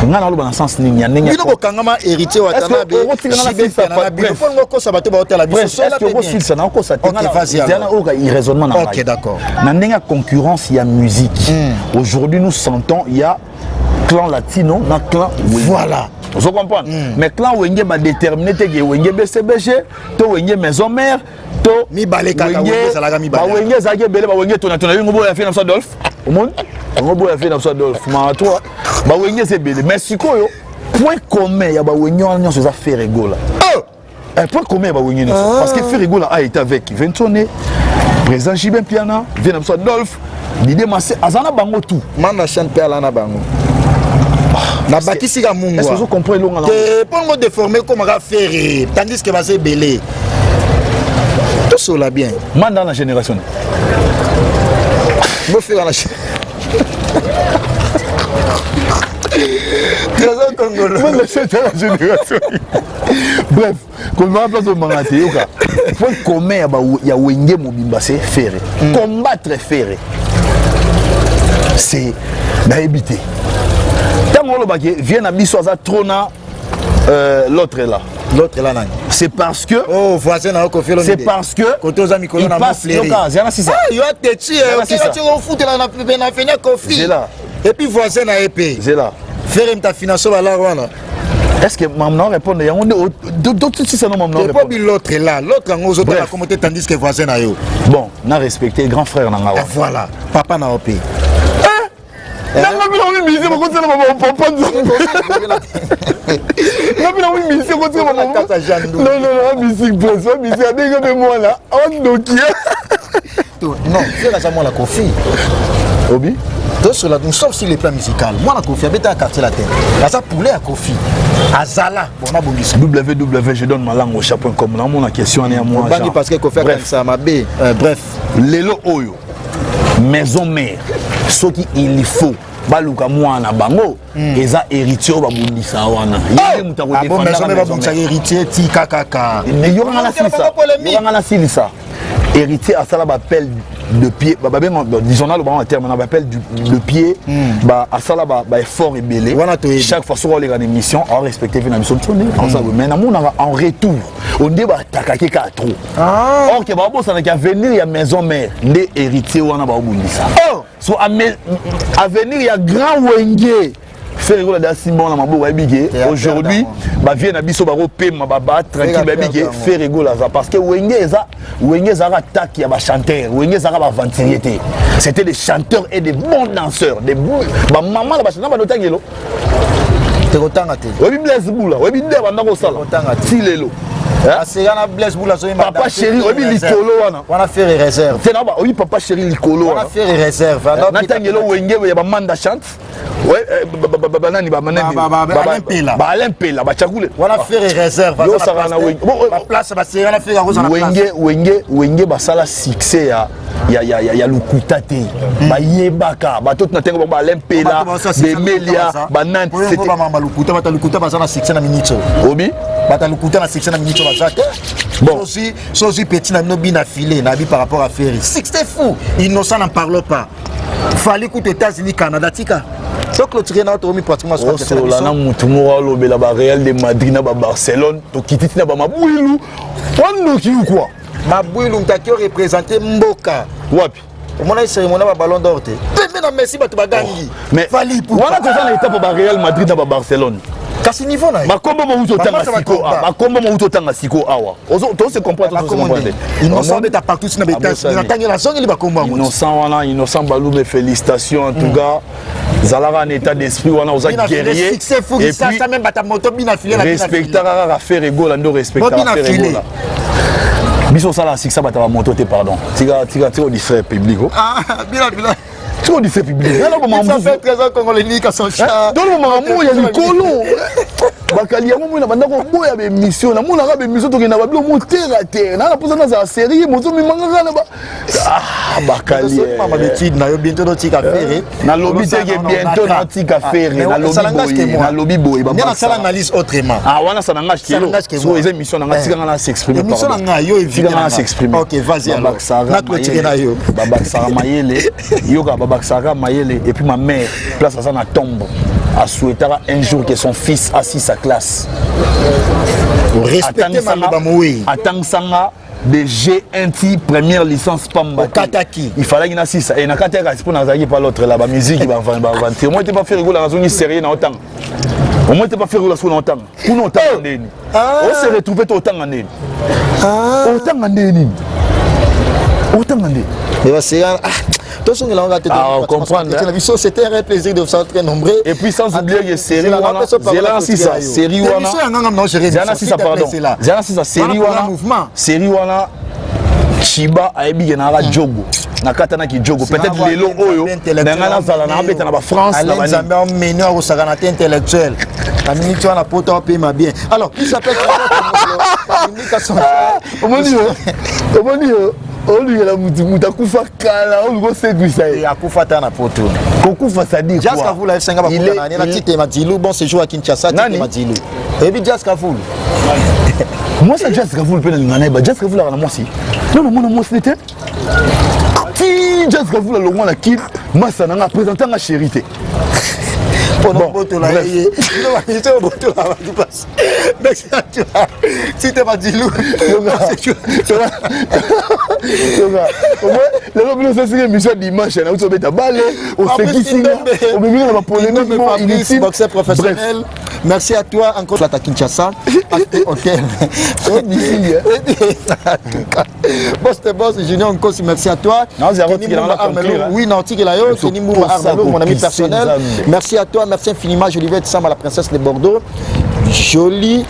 Nga naloba na sens nini ya ndenge Bino bokangama héritier Watanabe. Est-ce que okotikana na Jibe sisa Mpiana na bino Bref. mpo ngo kosa bato baotala biso. Bref, Sola est-ce que pe bien. okosilisa na okosa te? Ok, vas-y alors. Zela oyoka raisonnement na Ok, ngai. d'accord. Na ndenge ya concurrence ya musique, aujourd'hui nous sentons il y a Clan Latino na clan Wenge. Voilà. Ozo comprendre? Mais clan Wenge ba déterminer te ke Wenge BCBG to Wenge Maison Mère to Mibale kaka, Wenge ezalaka mibale. Ba Wenge ezalaki ebele, ba Wenge tona tona yango boya fi na biso Adolphe. Omoni? Yango boya fi na biso Adolphe. Ma toi, ba Wenge eza ebele. Mais sikoyo point commun ya ba Wenge wana nyonso eza Ferre Gola. Oh! Un point commun ya ba Wenge nyonso. Parce que Ferre Gola a été avec Ventone, président JB Mpiana, vieux na biso Adolphe, Didier Massé, aza na bango tout. Manda chaîne mpe ala na bango. Nabakisi ka mungwa. Est-ce que ozo comprendre elonga na te mpo ngo déformé ekomaka Ferre, tandis que baza ebele. Tosola bien. Manda na génération. Bofeka na Trésor Congolo. Manda na génération. Bref, komema place omanga te, yoka. Point commun ya Wenge mobimba, c'est Ferre. Combattre Ferre, c'est nayebi te. Ntango olobaki vieux na biso aza trop na l'autre là. L'autre là nani? C'est parce que Oh, voisin na Kofi Olomide. C'est parce que Koto oza mikolo il na passe Montfleury. yoka, zela sisa. Ah, yo ateti, Zela ok, sisa. tu ofutela na fena Kofi. Zela. Et puis voisin na EP. Zela. Ferre mta finance ba wana. Est-ce que maman répond yango nde tout sisa no maman Et répond. puis l'autre là, l'autre yango ozotala Bref. komo te tandis que voisin na yo. Bon, na respecté grand frère na nga Ah, wana. voilà, papa na OP. Nanga bino mi musicien bakotela mama papa nzambe. Nga bino mi musicien bakotela mama. Kata Jean Ndou. Non non non, musique prince, wa musique abenga pe mwana, awandoki. Non, Ferre aza mwana Kofi. Obi? Tosola, nous sommes sur le plan musical. Mwana Kofi abeta quartier latin. Aza poulet ya Kofi. Azala, bon na bongisa. Www je donne ma langue au chat.com. Na mona question ya moi. Obangi parce que Kofi Bref. akanisa mabe. Bref. Lelo oyo maison mère soki il faut baluka mwana bango eza héritier oyo babundisa wana. Ye nde moto Ah bon, maison akodefendaka mère maison babundisa mère. héritier tika kaka. Mais yokanga na silisa. Yokanga na silisa. Héritier asala baappel de pied, babenga, disons na lobango na terme na baappel de pied, ba asala ba effort ebele. Wana toyebi. Chaque fois soki oleka na émission aorespecte vi na biso ntsone asala boye. Mais namonaka en retour onde baatakaki kaka trop. Or ke baobosanaki avenir ya maison mère nde héritier wana baobundisa. Oh! So avenir ya grand Wenge, Ferre Gola da simba wana maboko, ayebi ke Théâtre aujourd'hui bavie na biso bakopema ba tranquille, Ferre bayebi ke Ferre Ferre Gola aza, parce que Wenge eza Wenge ezalaka attaque ya bachanteur, Wenge ezalaka baaventurier te. C'était des chanteurs et des bons danseurs, des bons bamama na bachanteur banotangelo. Tekotanga te. Oyebi Blaise Bula, oyebi nde banda kosala Tekotanga te. ti lelo. Hein? Aseka na Blaise Bula azoyemba Papa danse, chéri, Ferre oyebi réserve. likolo wana. Wana Ferre réserve. Te na oyebi papa chéri likolo Wana wana. Ferre réserve. Natangelo Wenge ya bamanda chante. Ouais, banani banani? Alain Mpela. Ba Alain Mpela bachakule. Wana Ferre réserve. Yo osaka na Wenge. Bon, Ba place baseka na Ferre akozala place. Wenge basala succès ya lokuta te. Bayebaka bato tina ntengo bango ba Alain Mpela, Bemelia, banani. C'était bamamba lokuta, bato lokuta baza na succès na minute oyo. Obi. Bato lokuta na succès na minute oyo baza te. Bon. Sosi petit na bino bina filé na bi par rapport à Ferre. Succès fou, innocent n'en parle pas. Fally kutu États-Unis, Canada tika. So clôturer na tomi pratiquement sur Osola na mutu moko alobela ba Real de Madrid na ba Barcelone, tokiti tina ba mabwilu wandoki ou quoi? Mabwilu mtaki représenter mboka. Wapi? Omona cérémonie ba Ballon d'Or te. Pembe na Messi bato bagangi. Mais Fally Ipupa. wana toza na étape ba Real Madrid na ba Barcelone. Kasi niveau na ye. Bakombo mouti otanga Bamasa siko bakomba. awa, bakombo mouti otanga siko awa. Ozo to se comprendre, to se Bakombo comprendre. nde. Innocent beta partout na beta. Abosani. Na tangi na zongeli bakombo yango. Innocent wana, Innocent Balume, félicitations en tout cas. Zalaka en état d'esprit wana oza Bina filé, guerrier. succès fou, Et ça, puis ça même bata moto bina filé na bina filé. respectaka kaka Ferre Gola nde respectaka Bina Ferre filé. Gola. Biso osala succès bato ba moto te, pardon. Tika tika tika distraire public. Oh. Ah, bina bina. Tika distraire public. Nana ba Ça mamuzu. fait 13 ans Congolais nika son chat. Tolo makambo ya likolo bakali yango moi na banda koboya baémission, namonaka baémission tokenda babilo mo terre à terre nanga mposa nazala série mozomimanga kaka na ba ah bakali. Mama bêtise na yo bientôt notika Ferre. Nalobi te ke bientôt natika Ferre, nalobi boye, nalobi boye. Nde nasala analyse autrement. Ah wana ça nanga kelo so eza émission nanga, tika nga na s'exprimer. Émission na nga yo. Tika nga na s'exprimer. OK, vas-y alors. Na clôturer na yo. Babakisaka mayele, yoka, babakisaka mayele. Et puis ma mère, place aza na tombe, asouhaitaka un jour que son fils assis sa classe. Respecter maloba moyi. Atangisanga. De G1 ti première licence pamba. Okataki. Il fallait na sisa et na kati ya mpo nazalaki pa l'autre là, bamusique, baaventure. Moi te pas faire rigola, nazongi sérieux na otanga. Au moins te pas faire rigola soki na otanga kuna, otanga ndeni? Ose retrouve te, otanga ndeni? Otanga ndeni nini? Otanga ndeni? Tosongela ngo te. Ah, comprendre. Na biso, c'était un plaisir de vous savoir très nombreux. Et puis sans oublier que série wana, zela sisa série wana, zela sisa, pardon, zela sisa série wana. Mouvement. Série wana, Chiba ayebi ke nanga jogo nakatanaki jogo. Peut-être lelo oyo na ngai nazala nabeta na bafrance. Na Nzambe ameni akosakana te, intellectuel na miniti wana poto apema bien. Alors, il s'appelle Omoni yo, omoni yo, olukela mutu, mutu akufa kala, oluka osekwisa ye. Akufa ta na poto. Kokufa, c'est-à-dire? Jas Kavulu ayebisenga bakutana na Tite Madilu. Bon séjour à Kinshasa, Tite Madilu. Oyebi Jas Kavulu? Mwasi ya Jas Kavulu mpe nalinga nayeba. Jas Kavulu aka na mwasi? Non, namona mwasi te ti Jas Kavulu alongwa na Kil. Masa nanga aprésente nga chéri te. Bon, botola ye, botola bato pasi. Merci à toi, Tite Madilu. Lelo bino osasiki émission ya dimanche, nauti obeta bale, osekisinga, omeminga na bapolémique moko inutile. Boxeur professionnel. Merci à toi encore. À Kinshasa, Hôtel. Boss de boss, Junior Nkosi, merci à toi. Oui, Nanti Layo, Kenny Mbouma Armelo, mon ami personnel. Merci à toi, merci infiniment. Jolivette Samba, la princesse de Bordeaux. Jolie.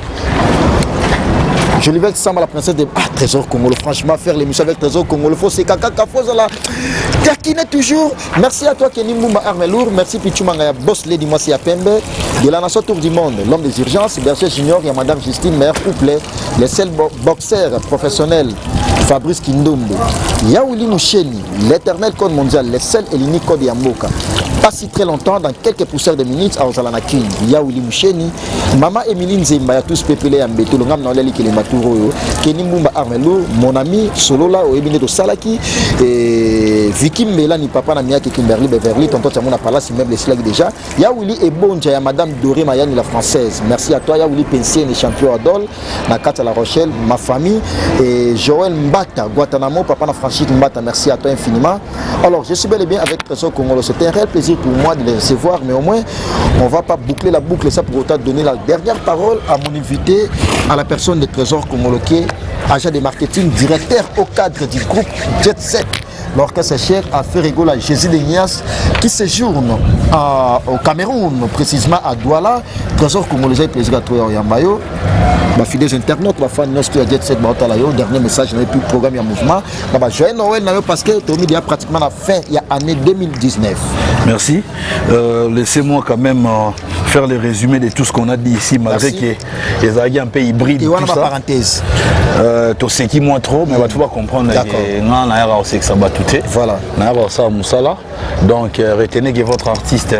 Jolivette Samba, la princesse de. Ah, Trésor Congolo, franchement, faire l'émission avec Trésor Congolo, faut c'est caca, faut là. Taquiner toujours. Merci à toi, Kenny Mbumba Armelour. Merci Pichu Mangaya, Boss Lady Mwasi Pembe. De la nation Tour du Monde, l'homme des urgences, Berger Junior et Madame Justine, meilleur couple, les seuls boxeurs professionnels, Fabrice Kindombo. Yaouli Moucheni, l'éternel code mondial, les seuls et l'unique code ya mboka. Pas si très longtemps, dans quelques poussières de minutes, à Ozala na King. Yaouli Moucheni, Mama Emilie Nzemba, ya tous pepele ya Mbeto, ngam na oleli kelema turo. Kenny Mbumba Armelo, mon ami, Solola, Oyebine to Salaki, et Vicky Mbelani, papa na Miyake Kimberly Beverly, tonton Tiamona Palace, immeuble Slag déjà. Yaouli Ebonja, ya Madame Doré Mayani la Française. Merci à toi, Yaouli Pensier, les champions Adol, na Kata La Rochelle, ma famille, et Joël Mbata, Guantanamo, papa na Franchik Mbata, merci à toi infiniment. Alors, je suis bel et bien avec Trésor Congolo. C'était un réel plaisir pour moi de les recevoir, mais au moins, on ne va pas boucler la boucle, ça pour autant donner la dernière parole à mon invité, à la personne de Trésor Congolo, qui est agent de marketing, directeur au cadre du groupe Jet 7, l'orchestre cher à Ferregola Jésus de Nias, qui séjourne au Cameroun, précisément à Douala. Trésor Congolais, plaisir à toi, Yambayo. Bafidèles internautes, bafan nyonso ya Jet 7 baotala yo, dernier message na puis programme ya mouvement na ba joyeux Noël na yo, parce que tomi déjà pratiquement la fin ya année 2019. Merci. Laissez-moi quand même faire le résumé de tout ce qu'on a dit ici, malgré que les un peu hybride. Et tout ça. Parenthèse. Toseki moins trop, mais tu vas comprendre. D'accord. Na ça va tout. Voilà. Na ça musala. Donc retenez que votre artiste,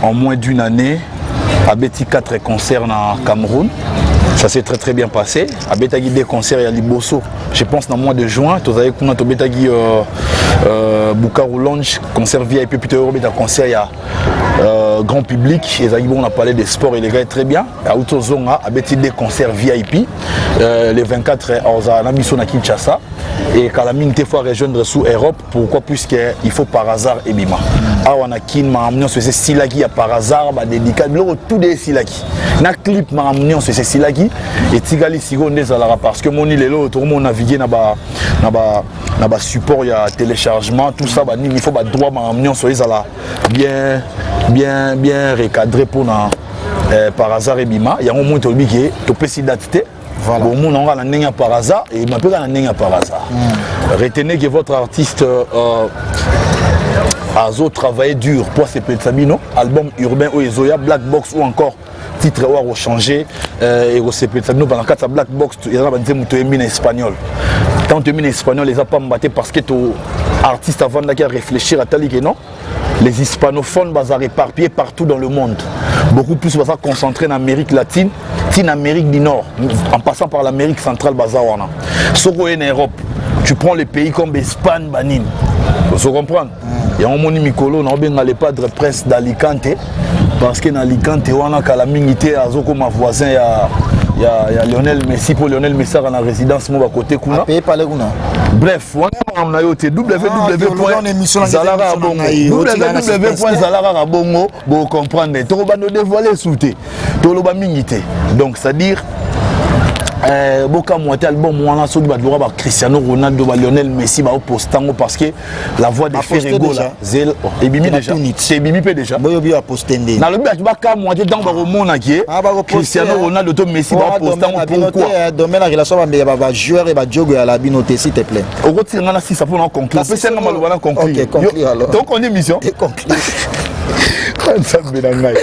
en moins d'une année, a beti quatre concerts dans Cameroun. Ça s'est très très bien passé. Abetaki des concerts ya liboso. Je pense dans le mois de juin, tozali kuna, tobetaki Bukaru Lounge, concert VIP, puis tobeta concert ya grand public. Ezalaki bon, on a parlé des sports et les gars très bien. Auti ozonga, abeti des concerts VIP. Les 24 ozala na biso na Kinshasa et kala mingi te faut rejoindre sous Europe. Pourquoi? Puisque il faut Par hasard ebima awa na Kin. Makambo nyonso ese esilaki ya Par hasard, badédicace, biloko tout de esilaki na clip, makambo nyonso ese esilaki, etikali sikoyo nde ezalaka, parce que moni lelo tokomo navigue na basupport ya téléchargement, tout ça, banini, il faut badroit, makambo nyonso ezala bien bien bien recadré mpona Par hasard ebima. Yango moi tolobi ke topesi date te. Bomona yango na ndenge ya Par hasard, eyeba mpe kaka na ndenge ya Par hasard. Retenez que votre artiste azo travailler dur po asepelisa bino. Album urbain oyo ezoya, Black Box, ou encore titre oyo akochange, ekosepelisa bino. Na kati ya Black Box eza na banzembo toyembi na espagnol. Tant toyembi na espagnol, eza pamba te, parce que to artiste avandaki à réfléchir, atali ke non, les hispanophones baza réparpillés partout dans le monde, beaucoup plus baza concentré en Amérique latine ti na Amérique du Nord, en passant par l'Amérique centrale, baza wana. Soki oye na Europe, tu prends les pays comme Espagne, banini, ozo comprendre. Yango moni mikolo naobenga le padre Prince d'Alicante, parce que na Alicante wana kala mingi te azokoma voisin ya ya Lionel Messi, mpo Lionel Messi aka na résidence mo bakote kuna. Apaye pale kuna. Bref, wana makambo na yo te. Www zala kaka bongo, www zala kaka bongo, bocomprendre. Tokobanda odévoile su te, toloba mingi te. Donc c'est à dire bokamwa te, album wana, soki bato loka baCristiano Ronaldo, baLionel Messi baoposta yango, parce que la voix de Ferre Gola ebimi déjà, ebimi mpe déjà. Boyobi aposte nde. Nalobi bato bakamwa te ntango bakomonaki ye Cristiano Ronaldo to Messi baoposta yango. Pourquoi? Domaine ya relation ya bajoueur e badiogo ya la bino te, s'il te plaît. Okotika nga na sisa mpona conclure. Opesi nga maloba na conclure. Tokondi émission. Nzambe na ngai,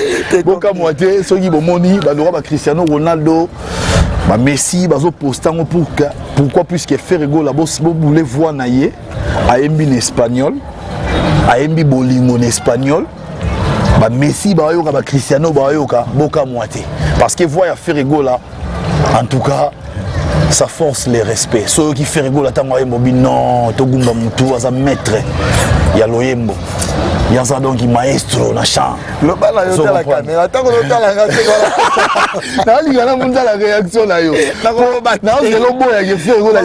bokamwa te soki bomoni baloka baCristiano Ronaldo, baMessi bazoposta yango. Pourquoi? Puisque Ferre Gola, bobule voix na ye, ayembi na espagnol, ayembi bolingo na espagnol. BaMessi bayoka, baCristiano bayoka, bokamwa te, parce que voix ya Ferre Gola, en tout cas, ça force le respect. Soki Ferre Gola ntango ayembo bi non, togumba motu aza maître ya loyembo, yaza donc maestro na chant. Loba na yo, tala caméra ntango otalanga te. Nalinga na mundala réaction na yo, naozela oboyake Ferre Gola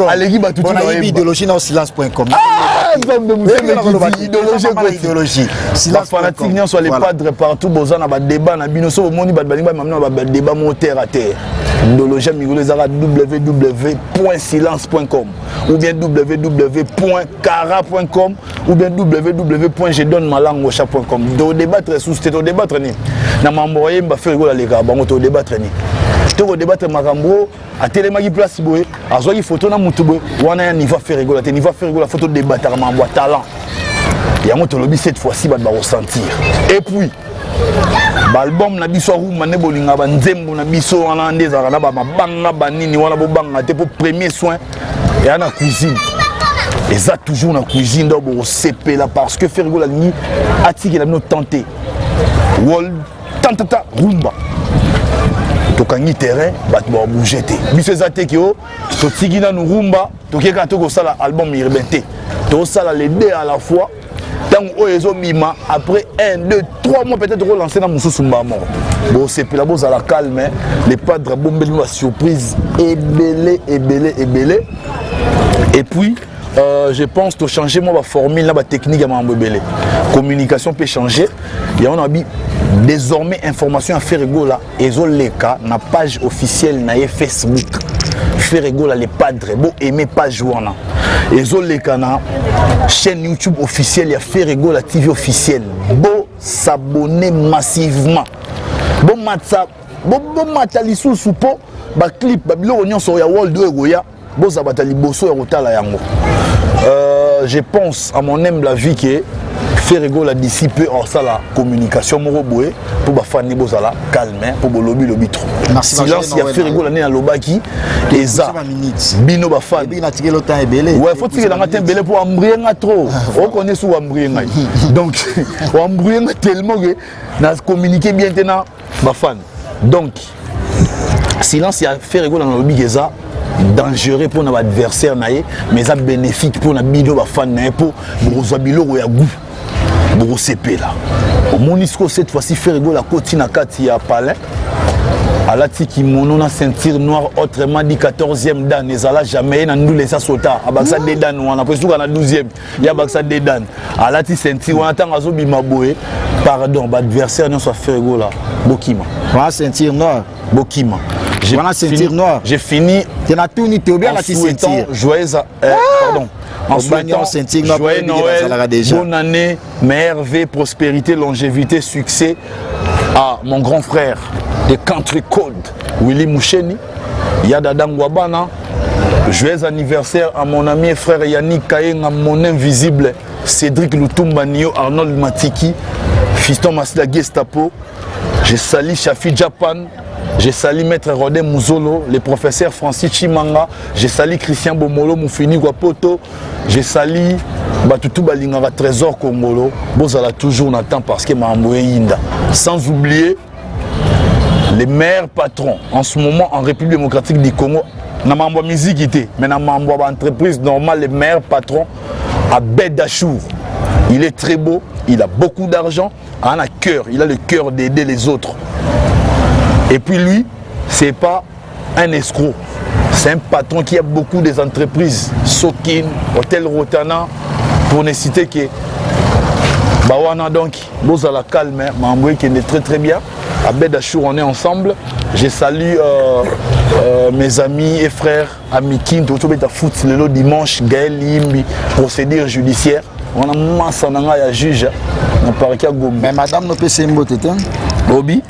aleki bato. Nayebi idéologie na silence.com. Nzambe, idéologie. Bafanatique nyonso, ale padre partout, boza na badébat na bino. So bomoni bato balingi bamamina na badébat mo terre à terre, idéologie ya mikolo ezaka www.silence.com ou bien www.cara.com ou bien www.jedonne malangosha.com. Todébattre susu te. Todébattre nini na mambo oyemba Ferre Gola alekaka bango? Todébattre nini? Tokodébattre makambo atelemaki place boye, azwaki photo na mutu boye, wana ya niveau Ferre Gola te. Niveau Ferre Gola, faut todébataka makambo ya talent. Yango tolobi, cette fois-ci bato bakosentir. Et puis baalbum na biso arumba nde bolingaka banzembo na biso wana nde ezalaka na bamabanga banini wana. Bobanga te, mpo premier soin eya na cuisine, eza toujours na cuisine. Donc bokosepela, parce que Ferre Gola alingi atikela bino tante world tantata rumba. Tokangi terrain, bato babouge te. Biso eza te ke o totiki nanu rumba, toke kaka tokosala album urbain te. Tokosala les deux à la fois. Ntango oyo ezobima, après 1, 2, 3 mois peut-être, tokolance na mosusu mbaa moko. Bosepela, bozala calme. Le padre abombeli basurprise ebele ebele ebele. Et puis je pense tochanger mwa baformule na batechnique ya makambo ebele, communication peut changer. Yango na bi désormais information ya Ferre Gola ezoleka na page officielle na ye Facebook, Ferre Gola le Padre. Bo aime page wana. Ezoleka na chaîne YouTube officielle ya Ferre Gola TV officielle. Bo s'abonner massivement, bomata, bomata lisusu, mpo baclip, babiloko nyonso ya world oyo ekoya, bozala bato ya liboso ya kotala yango. Je pense à mon humble avis que Ferre Gola d'ici peu osala communication moko boye mpo bafani bozala calme, mpo bolobi lobi trop. Silence ya Ferre Gola nde nalobaki eza bino bafani. Ouais, faut tikelanga te ebele mpo embrouye nga trop. Okone su embrouye ngai, donc embrouye nga tellement que na communiquer bien te na bafani. Donc silence ya Ferre Gola nalobi eza dangereux mpona baadversaire na ye, mais eza bénéfique mpona bino bafani na ye, mpo bokozwa biloko ya goût, bokosepela. Omoni sikoyo, cette fois-ci Ferre Gola akoti na kati ya palin, alati kimono na ceinture noire, autrement dit 14e dan. Ezala jamais ye na ndula, eza sota abakisa de dan wana, po esuka na 12e, ye abakisa de dan. Alati ceinture wana, ntango azobima boye, pardon, baadversaire nyonso ya Ferre Gola, bokima. Wana ceinture noire. Bokima. Wana ceinture noire. J'ai fini. Te, na tuni te, obi en alati souhaitant ceinture. Joyeux pardon, en souhaitant ceinture noire, joyeux Noël, déjà. Bonne année, meilleurs vœux, prospérité, longévité, succès à mon grand frère de Country Code, Willy Moucheni, Yadada Ngwabana. Joyeux anniversaire à mon ami et frère Yannick Kayenga, mon invisible, Cédric Lutumba Nio, Arnold Matiki, Fiston Masila Gestapo. Je salue Shafi Japan, je salue Maître Rodin Mouzolo, le professeur Francis Chimanga, je salue Christian Bomolo Moufini Guapoto, je salue batutu balingaka Trésor Congolo, bozala toujours na temps parce que makambo eyinda. Sans oublier les meilleurs patrons en ce moment en République démocratique du Congo, na mambo ya musique te, mais na mambo ya baentreprise normale, les meilleurs patrons, Abed Achour. Il est très beau, il a beaucoup d'argent, a un cœur, il a le cœur d'aider les autres. Et puis lui, C'est pas un escroc, c'est un patron qui a beaucoup des entreprises, Sokin, Hôtel Rotana, pour ne citer que bawana. Donc bozala calme, makambo ekende très très bien. Abed Achour, on est ensemble. Je salue mes amis et frères Amikin, totobeta foot lelo dimanche. Gaël Yimbi, procédure judiciaire wana, masa na ngai ya juge na parquet ya Gombe. Mais madame nopesi mbote te. Obi.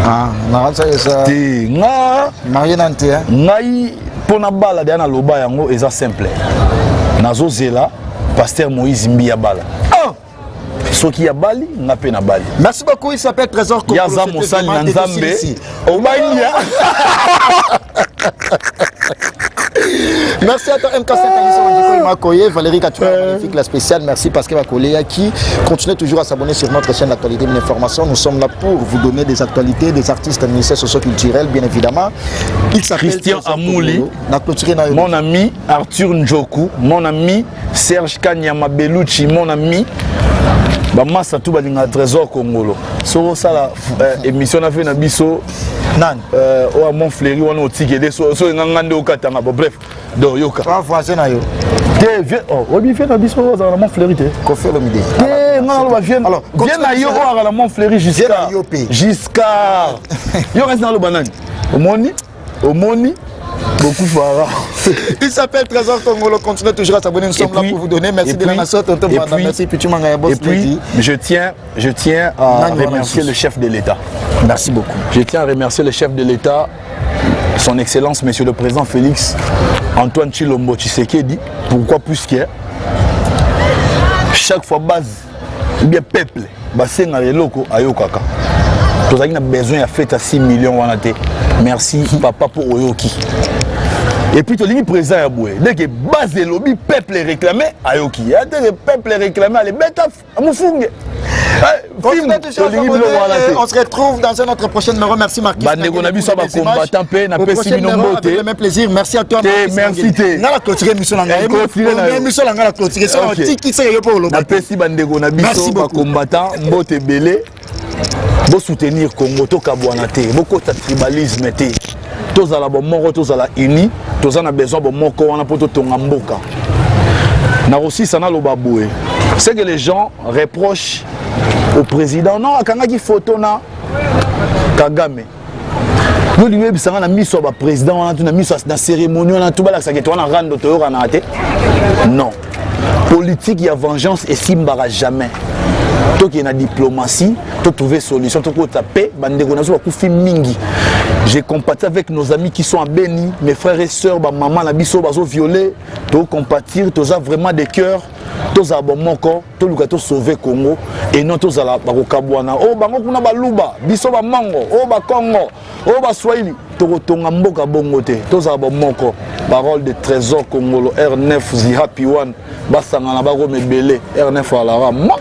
Ah, nakanisa eza te nga. Marié nani te? Ngai mpo na bala deya, naloba yango eza simple: nazozela pasteur Moïse Mbi ya bala. Ah! Soki ya bali, nga mpe na bali. Merci beaucoup, il s'appelle Trésor. Ye aza mosali na Nzambe obangia. Merci à toi, MK5 Makoye, Valérie Katura, magnifique, la spéciale. Merci parce que ma qui continue toujours à s'abonner sur notre chaîne d'actualité et d'information. Nous sommes là pour vous donner des actualités, des artistes, ministères socio-culturels, bien évidemment. Il s'appelle Christian Amouli, mon ami Arthur Njoku, mon ami Serge Kanyama Bellucci, mon ami bamasa tu balingaka Trésor Kongolo. Soki osala émission na fe na biso nani oyo ya Mont Fleury wana, otikele so enga nga nde okatanga. Bon, bref, donc yoka. Voisin na yo. Te, vie, oh, oyebi vie na biso oyo azalaka na Mont Fleury te? Kofi Olomide. Te, nga naloba vie na yo oyo azalaka na Mont Fleury jusqu'à jusqu'à yo kasi naloba nani. Omoni, omoni bokufara. Il s'appelle Trésor Kongolo. Continuez toujours à s'abonner. Nous sommes là pour vous donner. Merci de la nation. Tonton Banda. Merci. Pichu Mangaya Boss. Et puis, je tiens à remercier le chef de l'État. Merci beaucoup. Je tiens à remercier le chef de l'État, son Excellence, Monsieur le Président Félix Antoine Tshilombo Tshisekedi. Pourquoi? Puisque chaque fois base ou bien peuple basengaka eloko, ayokaka. Tozalaki na besoin ya fête ya 6 millions wana te. Merci papa mpo oyoki. Et puis tolingi président ya boye: dès que base elobi, peuple réclamé, ayoki. Ya te que peuple réclamé, ale beta mofunge. Tolingi biloko wana te. On se retrouve dans un autre prochain numéro. Merci Marquis. Bandeko na biso bacombattant mpe napesi bino mbote. Le même plaisir. Merci à toi. Te, merci te. Nga la clôturer émission na ngai. Émission na ngai la clôturer. So tiki se yo po loba. Napesi bandeko na biso bacombattant mbote ebele. Bosoutenir Congo, tokabwana te, bokota tribalisme te, tozala bomoko, tozala uni. Toza na besoin bomoko wana mpo totonga mboka. Nakosisa naloba boye: c'est que les gens reprochent au président, non, akangaki photo na Kagame. Yo olingi oyebisanga na miso ya baprésident wana tu na miso na cérémonie wana tu balakisaka ete wana rando toyokanaka te? Non, politique ya vengeance esimbaka jamais. Tokende na diplomatie, totrouver solution, tokota mpe bandeko na biso bakufi mingi. J'ai compati avec nos amis qui sont à Beni, mes frères et sœurs, bamama na biso bazoviole. Tocompatir, toza vraiment de cœur. Tozala bomoko, toluka tosauve Congo et non tozala bakokabwana oyo bango kuna baluba, biso bamongo, oyo bakongo, oyo baswahili. Tokotonga mboka bongo te. Tozala bomoko. Parole de Trésor Kongolo, R9 the happy one. Basangana, bakoma ebele. R9 alara mo.